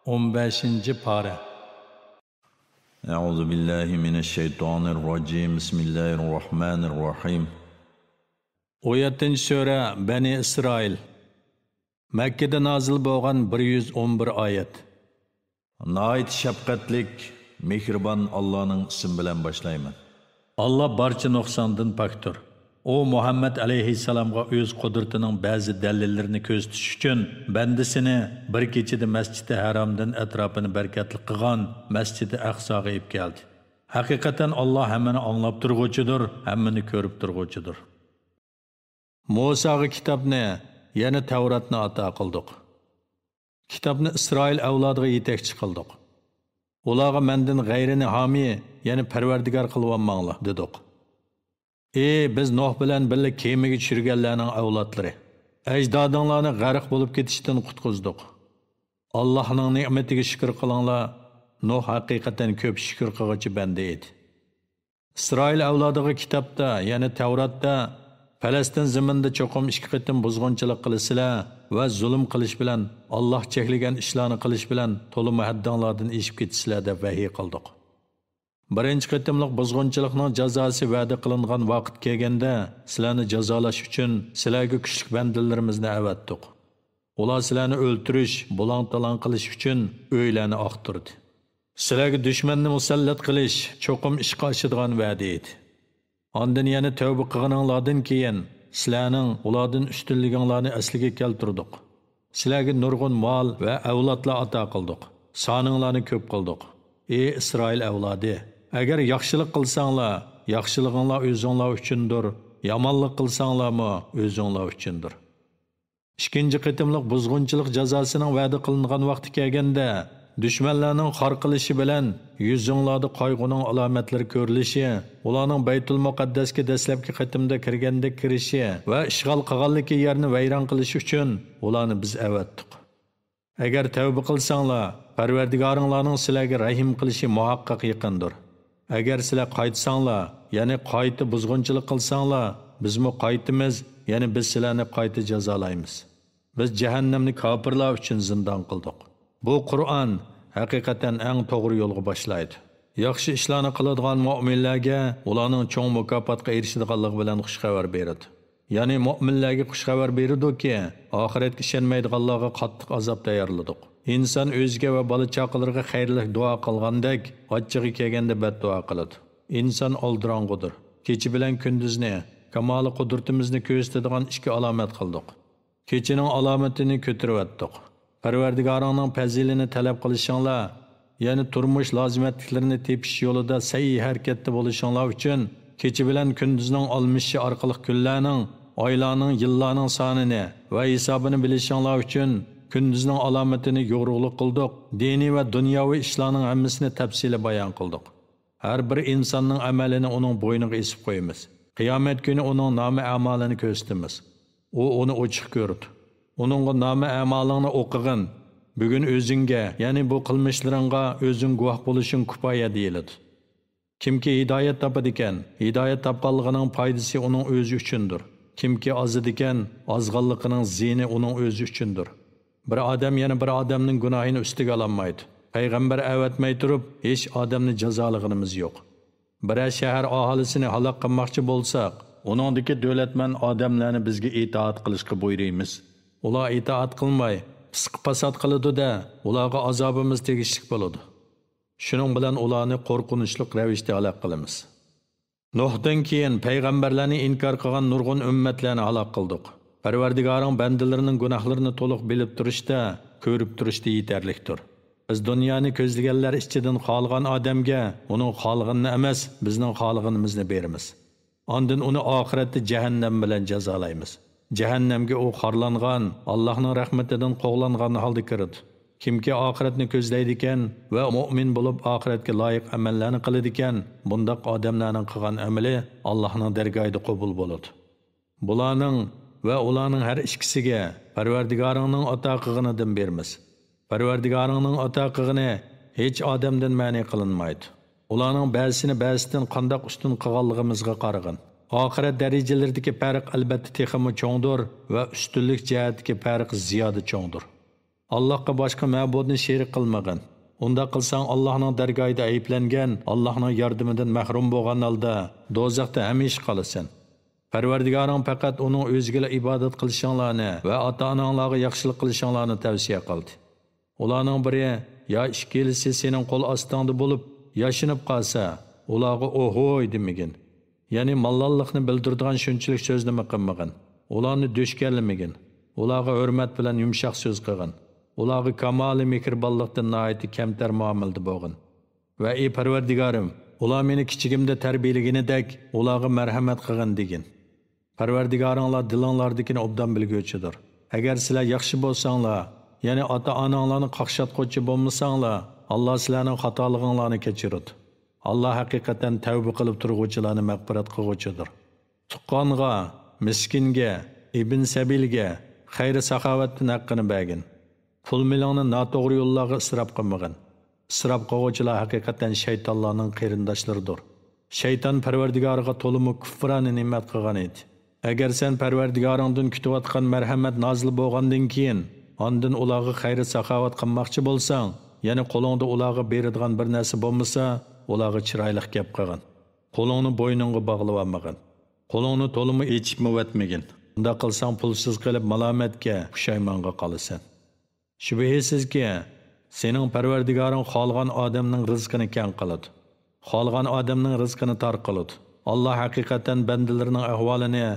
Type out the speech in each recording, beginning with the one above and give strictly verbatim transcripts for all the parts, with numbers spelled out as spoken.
ئون بەشىنچى پارە. أعوذ بالله من الشيطان الرجيم. بسم الله الرحمن الرحيم. ئون يەتتىنچى سۈرە، بەنى ئىسرائىل. مەككىدە نازىل بولغان، بىر يۈز ئون بىر ئايەت. ناھايىتى شەپقەتلىك، مېھرىبان ئاللانىڭ ئىسمى بىلەن باشلايمەن. ئاللا بارچە نۇقساندىن پاكتۇر. ئۇ مۇھەممەد ئەلەيھىسسالامغا ئۆز قۇدرىتىنىڭ بەزى دەلىللىرىنى كۆرسىتىش ئۈچۈن بەندىسىنى بىر كېچىدە مەسچىدى ھەرامدىن ئەتراپىنى بەرىكەتلىك قىلغان مەسچىدى ئەقساغا ئېلىپ كەلدى. ھەقىقەتەن ئاللا ھەممىنى ئاڭلاپ تۇرغۇچىدۇر، ھەممىنى كۆرۈپ تۇرغۇچىدۇر. مۇساغا كىتابنى، يەنى تەۋراتنى ئاتا قىلدۇق. كىتابنى ئىسرائىل ئەۋلادىغا يېتەكچى قىلدۇق. ئۇلارغا مەندىن غەيرىنى ھامىي، يەنى پەرۋەردىگار قىلىۋالماڭلار، دېدۇق. ئى، بىز نۇھ بىلەن بىللە كېمىگە چۈشۈرگەنلەرنىڭ ئەۋلادلىرى! ئەجدادىڭلارنى غەرق بولۇپ كېتىشتىن قۇتقۇزدۇق. ئاللاھنىڭ نېمىتىگە شۈكۈر قىلىڭلار، نۇھ ھەقىقەتەن كۆپ شۈكۈر قىلغۇچى بەندە ئىدى. ئىسرائىل ئەۋلادىغا كىتابتا، يەنى تەۋراتتا، پەلەستىن زېمىنىدا چوقۇم ئىككى قېتىم بۇزغۇنچىلىق قىلىسىلەر ۋە زۇلۇم قىلىش بىلەن، ئاللاھ چەكلىگەن ئىشلارنى قىلىش بىلەن تولىمۇ ھەددىڭلاردىن ئېشىپ كېتىسىلەر، دەپ ۋەھىي قىلدۇق. بىرىنچى قېتىملىق بۇزغۇنچىلىقنىڭ جازاسى ۋەدە قىلىنغان ۋاقىت كەلگەندە، سىلەرنى جازالاش ئۈچۈن سىلەرگە كۈچلۈك بەندىلىرىمىزنى ئەۋەتتۇق. ئۇلار سىلەرنى ئۆلتۈرۈش، بۇلاڭ-تالاڭ قىلىش ئۈچۈن ئۆيلەرنى ئاختۇردى. سىلەرگە دۈشمەننى مۇسەللەت قىلىش چوقۇم ئىشقا ئاشىدىغان ۋەدە ئىدى. ئاندىن يەنە تەۋبە قىلغىنىڭلاردىن كېيىن، سىلەرنىڭ ئۇلاردىن ئۈستۈنلۈكۈڭلارنى ئەسلىگە كەلتۈردۇق. سىلەرگە نۇرغۇن مال ۋە ئەۋلادلار ئاتا قىلدۇق. سانىڭلارنى كۆپ قىلدۇق. ئى ئىسرائىل ئەۋلادى! ئەگەر ياخشىلىق قىلساڭلار، ياخشىلىقىڭلار ئۆزۈڭلار ئۈچۈندۇر، يامانلىق قىلساڭلارمۇ ئۆزۈڭلار ئۈچۈندۇر. ئىككىنچى قېتىملىق بۇزغۇنچىلىق جازاسىنىڭ ۋەدە قىلىنغان ۋاقتى كەلگەندە، دۈشمەنلەرنىڭ خار قىلىشى بىلەن يۈزۈڭلاردا قايغۇنىڭ ئالامەتلىرى كۆرۈلۈشى، ئۇلارنىڭ بەيتۇل مۇقەددەسكە دەسلەپكى قېتىمدا كىرگەندەك كىرىشى ۋە ئىشغال قىلغانلىكى يەرنى ۋەيران قىلىش ئۈچۈن ئۇلارنى بىز ئەۋەتتۇق. ئەگەر تەۋبە قىلساڭلار، پەرۋەردىگارىڭلارنىڭ سىلەرگە رەھىم قىلىشى مۇھەققەق يېقىندۇر. ئەگەر سىلەر قايتساڭلار، يەنى قايتا بۇزغۇنچىلىق قىلساڭلار، بىزمۇ قايتىمىز، يەنى بىز سىلەرنى قايتا جازالايمىز. بىز جەھەننەمنى كاپىرلار ئۈچۈن زىندان قىلدۇق. بۇ قۇرئان ھەقىقەتەن ئەڭ توغرا يولغا باشلايدۇ. ياخشى ئىشلارنى قىلىدىغان مۆمىنلەرگە ئۇلارنىڭ چوڭ مۇكاپاتقا ئېرىشىدىغانلىقى بىلەن خۇش خەۋەر بېرىدۇ. يەنى مۆمىنلەرگە خۇش خەۋەر بېرىدۇكى، ئاخىرەتكە ئىشەنمەيدىغانلارغا قاتتىق ئازاب تەييارلىدۇق. ئىنسان ئۆزىگە ۋە بالا-چاقىلىرىغا خەيرلىك دۇئا قىلغاندەك، ئاچچىقى كەلگەندە بەددۇئا قىلىدۇ. ئىنسان ئالدىراڭغۇدۇر. كېچە بىلەن كۈندۈزنى، كامالى قۇدرىتىمىزنى كۆرسىتىدىغان ئىككى ئالامەت قىلدۇق. كېچىنىڭ ئالامىتىنى كۆتۈرۈۋەتتۇق. پەرۋەردىگارىڭنىڭ پەزىلىنى تەلەپ قىلىشىڭلار، يەنى تۇرمۇش لازىمەتلىكلىرىنى تېپىش يولىدا سەي ھەرىكەتتە بولۇشۇڭلار ئۈچۈن، كېچە بىلەن كۈندۈزنىڭ ئالمىشىشى ئارقىلىق كۈنلەرنىڭ، ئايلارنىڭ، يىللارنىڭ سانىنى ۋە ھېسابىنى بىلىشىڭلار ئۈچۈن، كۈندۈزنىڭ ئالامىتىنى يورۇقلۇق قىلدۇق، دىنىي ۋە دۇنياۋى ئىشلارنىڭ ھەممىسىنى تەپسىلىي بايان قىلدۇق. ھەر بىر ئىنساننىڭ ئەمەلىنى ئۇنىڭ بوينىغا ئېسىپ قويىمىز. قىيامەت كۈنى ئۇنىڭ نامە-ئەمالىنى كۆرسىتىمىز. ئۇ ئۇنى ئوچۇق كۆرىدۇ. ئۇنىڭغا نامە-ئەمالىڭنى ئوقۇغىن. بۈگۈن ئۆزۈڭگە، يەنى بۇ قىلمىشلىرىڭغا ئۆزۈڭ گۇۋاھ بولۇشۇڭ كۇپايە دېيىلىدۇ. كىمكى ھىدايەت تاپىدىكەن، ھىدايەت تاپقانلىقىنىڭ پايدىسى ئۇنىڭ ئۆزى ئۈچۈندۇر. كىمكى ئازىدىكەن، ئازغانلىقىنىڭ زىيىنى ئۇنىڭ ئۆزى ئۈچۈندۇر. بىر ئادەم يەنە بىر ئادەمنىڭ گۇناھىنى ئۈستىگە ئالالمايدۇ. پەيغەمبەر ئەۋەتمەي تۇرۇپ، ھېچ ئادەمنى جازالىغىنىمىز يوق. بىرەر شەھەر ئاھالىسىنى ھالاك قىلماقچى بولساق، ئۇنىڭدىكى دۆلەتمەن ئادەملەرنى بىزگە ئىتائەت قىلىشقا بۇيرۇيمىز. ئۇلار ئىتائەت قىلماي، پىسقا-پاسات قىلىدۇ-دە، ئۇلارغا ئازابىمىز تېگىشلىك بولىدۇ. شۇنىڭ بىلەن ئۇلارنى قورقۇنچلۇق رەۋىشتە ھالاك قىلىمىز. نۇھتىن كېيىن پەيغەمبەرلەرنى ئىنكار قىلغان نۇرغۇن ئۈممەتلەرنى ھالاك قىلدۇق. پەرۋەردىگارىڭ بەندىلىرىنىڭ گۇناھلىرىنى تولۇق بىلىپ تۇرۇشتا، كۆرۈپ تۇرۇشتا يېتەرلىكتۇر. بىز دۇنيانى كۆزلىگەنلەر ئىچىدىن خالىغان ئادەمگە ئۇنىڭ خالىغىنىنى ئەمەس، بىزنىڭ خالىغىنىمىزنى بېرىمىز. ئاندىن ئۇنى ئاخىرەتتە جەھەننەم بىلەن جازالايمىز. جەھەننەمگە ئۇ خارلانغان، ئاللاھنىڭ رەھمىتىدىن قوغلانغان ھالدا كىرىدۇ. كىمكى ئاخىرەتنى كۆزلەيدىكەن ۋە مۆمىن بولۇپ ئاخىرەتكە لايىق ئەمەللەرنى قىلىدىكەن، بۇنداق ئادەملەرنىڭ قىلغان ئەمىلى ئاللاھنىڭ دەرگاھىدا قوبۇل بولىدۇ. بۇلارنىڭ ۋە ئۇلارنىڭ ھەر ئىككىسىگە پەرۋەردىگارىڭنىڭ ئاتا قىلغىنىدىن بېرىمىز. پەرۋەردىگارىڭنىڭ ئاتا قىلغىنى ھېچ ئادەمدىن مەنئى قىلىنمايدۇ. ئۇلارنىڭ بەزىسىنى بەزىسىدىن قانداق ئۈستۈن قىلغانلىقىمىزغا قارىغىن. ئاخىرەت دەرىجىلىرىدىكى پەرق ئەلبەتتە تېخىمۇ چوڭدۇر ۋە ئۈستۈنلۈك جەھەتتىكى پەرق زىيادە چوڭدۇر. ئاللاھقا باشقا مەبۇدنى شېرىك قىلمىغىن. ئۇنداق قىلساڭ، ئاللاھنىڭ دەرگاھىدا ئەيىبلەنگەن، ئاللاھنىڭ ياردىمىدىن مەھرۇم بولغان ھالدا دوزاختا ھەمىشە قالىسەن. پەرۋەردىگارىڭ پەقەت ئۇنىڭ ئۆزىگىلا ئىبادەت قىلىشىڭلارنى ۋە ئاتا-ئاناڭلارغا ياخشىلىق قىلىشىڭلارنى تەۋسىيە قىلدى. ئۇلارنىڭ بىرى يا ئىككىلىسى سېنىڭ قول ئاستىڭدا بولۇپ ياشىنىپ قالسا، ئۇلارغا ئوھوي دېمىگىن. يەنى ماللانلىقنى بىلدۈرىدىغان شۇنچىلىك سۆزنىمۇ قىلمىغىن. ئۇلارنى دۆشكەللىمىگىن. ئۇلارغا ھۆرمەت بىلەن يۇمشاق سۆز قىلغىن. ئۇلارغا كامالىي مېھرىبانلىقتىن ناھايىتى كەمتەر مۇئامىلىدە بولغىن. ۋە ئى پەرۋەردىگارىم، ئۇلار مېنى كىچىكىمدە تەربىيەلىگىنىدەك ئۇلارغا مەرھەمەت قىلغىن دېگىن. پەرۋەردىگارىڭلار دىلىڭلاردىكىنى ئوبدان بىلگۈچىدۇر. ئەگەر سىلەر ياخشى بولساڭلار، يەنى ئاتا-ئاناڭلارنى قاقشاتقۇچى بولمىساڭلار، ئاللا سىلەرنىڭ خاتالىقىڭلارنى كەچۈرىدۇ. ئاللا ھەقىقەتەن تەۋبە قىلىپ تۇرغۇچىلارنى مەغپىرەت قىلغۇچىدۇر. تۇغقانغا، مىسكىنگە، ئىبن سەبىلگە خەير-ساخاۋەتتىن ھەققىنى بەرگىن. پۇل-مېلىڭنى ناتوغرا يوللارغا ئىسراپ قىلمىغىن. ئىسراپ قىلغۇچىلار ھەقىقەتەن شەيتانلارنىڭ قېرىنداشلىرىدۇر. شەيتان پەرۋەردىگارىغا تولىمۇ كۇپرانە نېمەت قىلغان ئىدى. ئەگەر سەن پەرۋەردىگارىڭدىن كۈتۈۋاتقان مەرھەمەت نازىل بولغاندىن كېيىن، ئاندىن ئۇلارغا خەير-ساخاۋەت قىلماقچى بولساڭ، يەنى قولۇڭدا ئۇلارغا بېرىدىغان بىر نەرسە بولمىسا، ئۇلارغا چىرايلىق گەپ قىلغىن. قولۇڭنى بوينۇڭغا باغلىۋالمىغىن. قولۇڭنى تولىمۇ ئېچىپمۇ ئەتمىگىن. ئۇنداق قىلساڭ، پۇلسىز قېلىپ مالامەتكە، پۇشايمانغا قالىسەن. شۈبھىسىزكى، سېنىڭ پەرۋەردىگارىڭ خالىغان ئادەمنىڭ رىزقىنى كەڭ قىلىدۇ. خالىغان ئادەمنىڭ رىزقىنى تار قىلىدۇ. ئاللا ھەقىقەتەن بەندىلىرىنىڭ ئەھۋالىنى،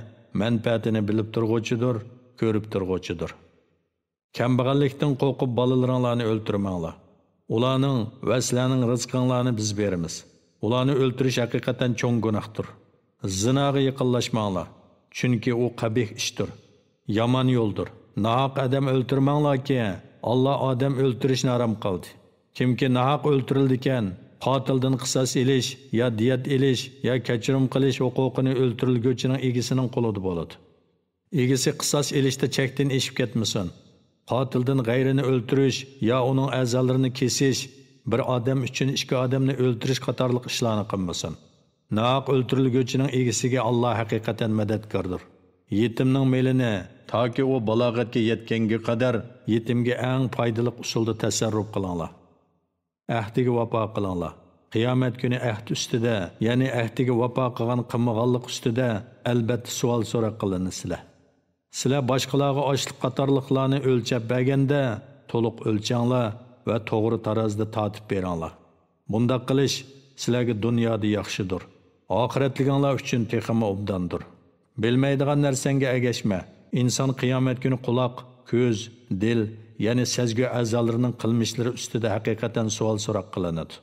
مەنپەئەتىنى بىلىپ تۇرغۇچىدۇر، كۆرۈپ تۇرغۇچىدۇر. كەمبەغەللىكتىن قورقۇپ بالىلىرىڭلارنى ئۆلتۈرمەڭلار. ئۇلارنىڭ ۋە سىلەرنىڭ رىزقىڭلارنى بىز بېرىمىز. ئۇلارنى ئۆلتۈرۈش ھەقىقەتەن چوڭ گۇناھتۇر. زىناغا يېقىنلاشماڭلار، چۈنكى ئۇ قەبىھ ئىشتۇر. يامان يولدۇر. ناھەق ئادەم ئۆلتۈرمەڭلاركى، ئاللا ئادەم ئۆلتۈرۈشنى ھارام قىلدى. كىمكى ناھەق ئۆلتۈرۈلىدىكەن، قاتىلدىن قىساس ئېلىش يا دىيەت ئېلىش يا كەچۈرۈم قىلىش ھوقۇقىنى ئۆلتۈرۈلگۈچىنىڭ ئىگىسىنىڭ قولىدا بولىدۇ. ئىگىسى قىساس ئېلىشتا چەكتىن ئېشىپ كەتمىسۇن. قاتىلدىن غەيرىنى ئۆلتۈرۈش يا ئۇنىڭ ئەزالىرىنى كېسىش، بىر ئادەم ئۈچۈن ئىككى ئادەمنى ئۆلتۈرۈش قاتارلىق ئىشلارنى قىلمىسۇن. ناھەق ئۆلتۈرۈلگۈچىنىڭ ئىگىسىگە ئاللا ھەقىقەتەن مەدەتكاردۇر. يېتىمنىڭ مېلىنى تاكى ئۇ بالاغەتكە يەتكەنگە قەدەر يېتىمگە ئەڭ پايدىلىق ئۇسۇلدا تەسەررۇپ قىلىڭلار. ئەھدىگە ۋاپا قىلىڭلار. قىيامەت كۈنى ئەھد ئۈستىدە، يەنى ئەھدىگە ۋاپا قىلغان قىلمىغانلىق ئۈستىدە ئەلبەتتە سوئال سوراق قىلىنىسىلەر. سىلەر باشقىلارغا ئاشلىق قاتارلىقلارنى ئۆلچەپ بەرگەندە، تولۇق ئۆلچەڭلار ۋە توغرا تارازىدا تارتىپ بېرىڭلار. بۇنداق قىلىش سىلەرگە دۇنيادا ياخشىدۇر. ئاخىرەتلىكىڭلار ئۈچۈن تېخىمۇ ئوبداندۇر. بىلمەيدىغان نەرسەڭگە ئەگەشمە. ئىنسان قىيامەت كۈنى قۇلاق، كۆز، دىل، يەنى سەزگۈ ئەزالىرىنىڭ قىلمىشلىرى ئۈستىدە ھەقىقەتەن سوئال سوراق قىلىنىدۇ.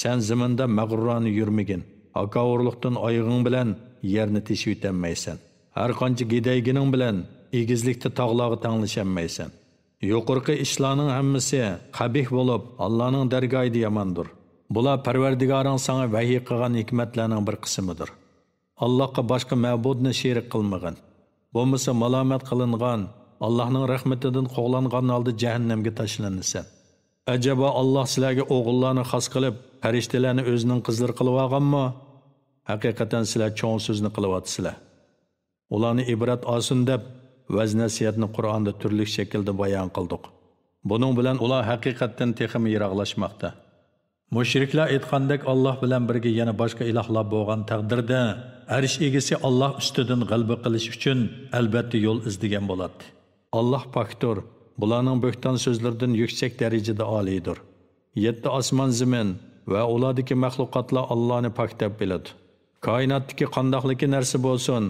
سەن زېمىندا مەغرۇرانە يۈرمىگىن. ھاكاۋۇرلۇقتىن ئايىغىڭ بىلەن يەرنى تېشىۋېتەلمەيسەن. ھەرقانچە گىدەيگىنىڭ بىلەن ئېگىزلىكتە تاغلارغا تەڭلىشەلمەيسەن. يۇقىرىقى ئىشلارنىڭ ھەممىسى قەبىھ بولۇپ، ئاللانىڭ دەرگاھىدا ياماندۇر. بۇلار پەرۋەردىگارىڭ ساڭا ۋەھىي قىلغان ھېكمەتلەرنىڭ بىر قىسمىدۇر. ئاللاھقا باشقا مەبۇدنى شېرىك قىلمىغىن. بولمىسا مالامەت قىلىنغان، ئاللاھنىڭ رەھمىتىدىن قوغلانغان ھالدا جەھەننەمگە تاشلىنىسەن. ئەجەبا، ئاللاھ سىلەرگە ئوغۇللارنى خاس قىلىپ، پەرىشتىلەرنى ئۆزىنىڭ قىزلىرى قىلىۋالغانمۇ؟ ھەقىقەتەن سىلەر چوڭ سۆزنى قىلىۋاتىسىلەر. ئۇلارنى ئىبرەت ئالسۇن دەپ، ۋەز-نەسىھەتنى قۇرئاندا تۈرلۈك شەكىلدە بايان قىلدۇق. بۇنىڭ بىلەن ئۇلار ھەقىقەتتىن تېخىمۇ يىراقلاشماقتا. مۇشرىكلار ئېيتقاندەك، ئاللاھ بىلەن بىرگە يەنە باشقا ئىلاھلار بولغان تەقدىردە، ئەرش ئىگىسى ئاللاھ ئۈستىدىن غەلىبە قىلىش ئۈچۈن ئەلبەتتە يول ئىزدىگەن بولاتتى. ئاللاھ پاكتۇر، بۇلارنىڭ بۆھتان سۆزلىرىدىن يۈكسەك دەرىجىدە ئالىيدۇر. يەتتە ئاسمان زېمىن ۋە ئۇلاردىكى مەخلۇقاتلار ئاللانى پاك دەپ بىلىدۇ. كائىناتتىكى قانداقلىكى نەرسە بولسۇن،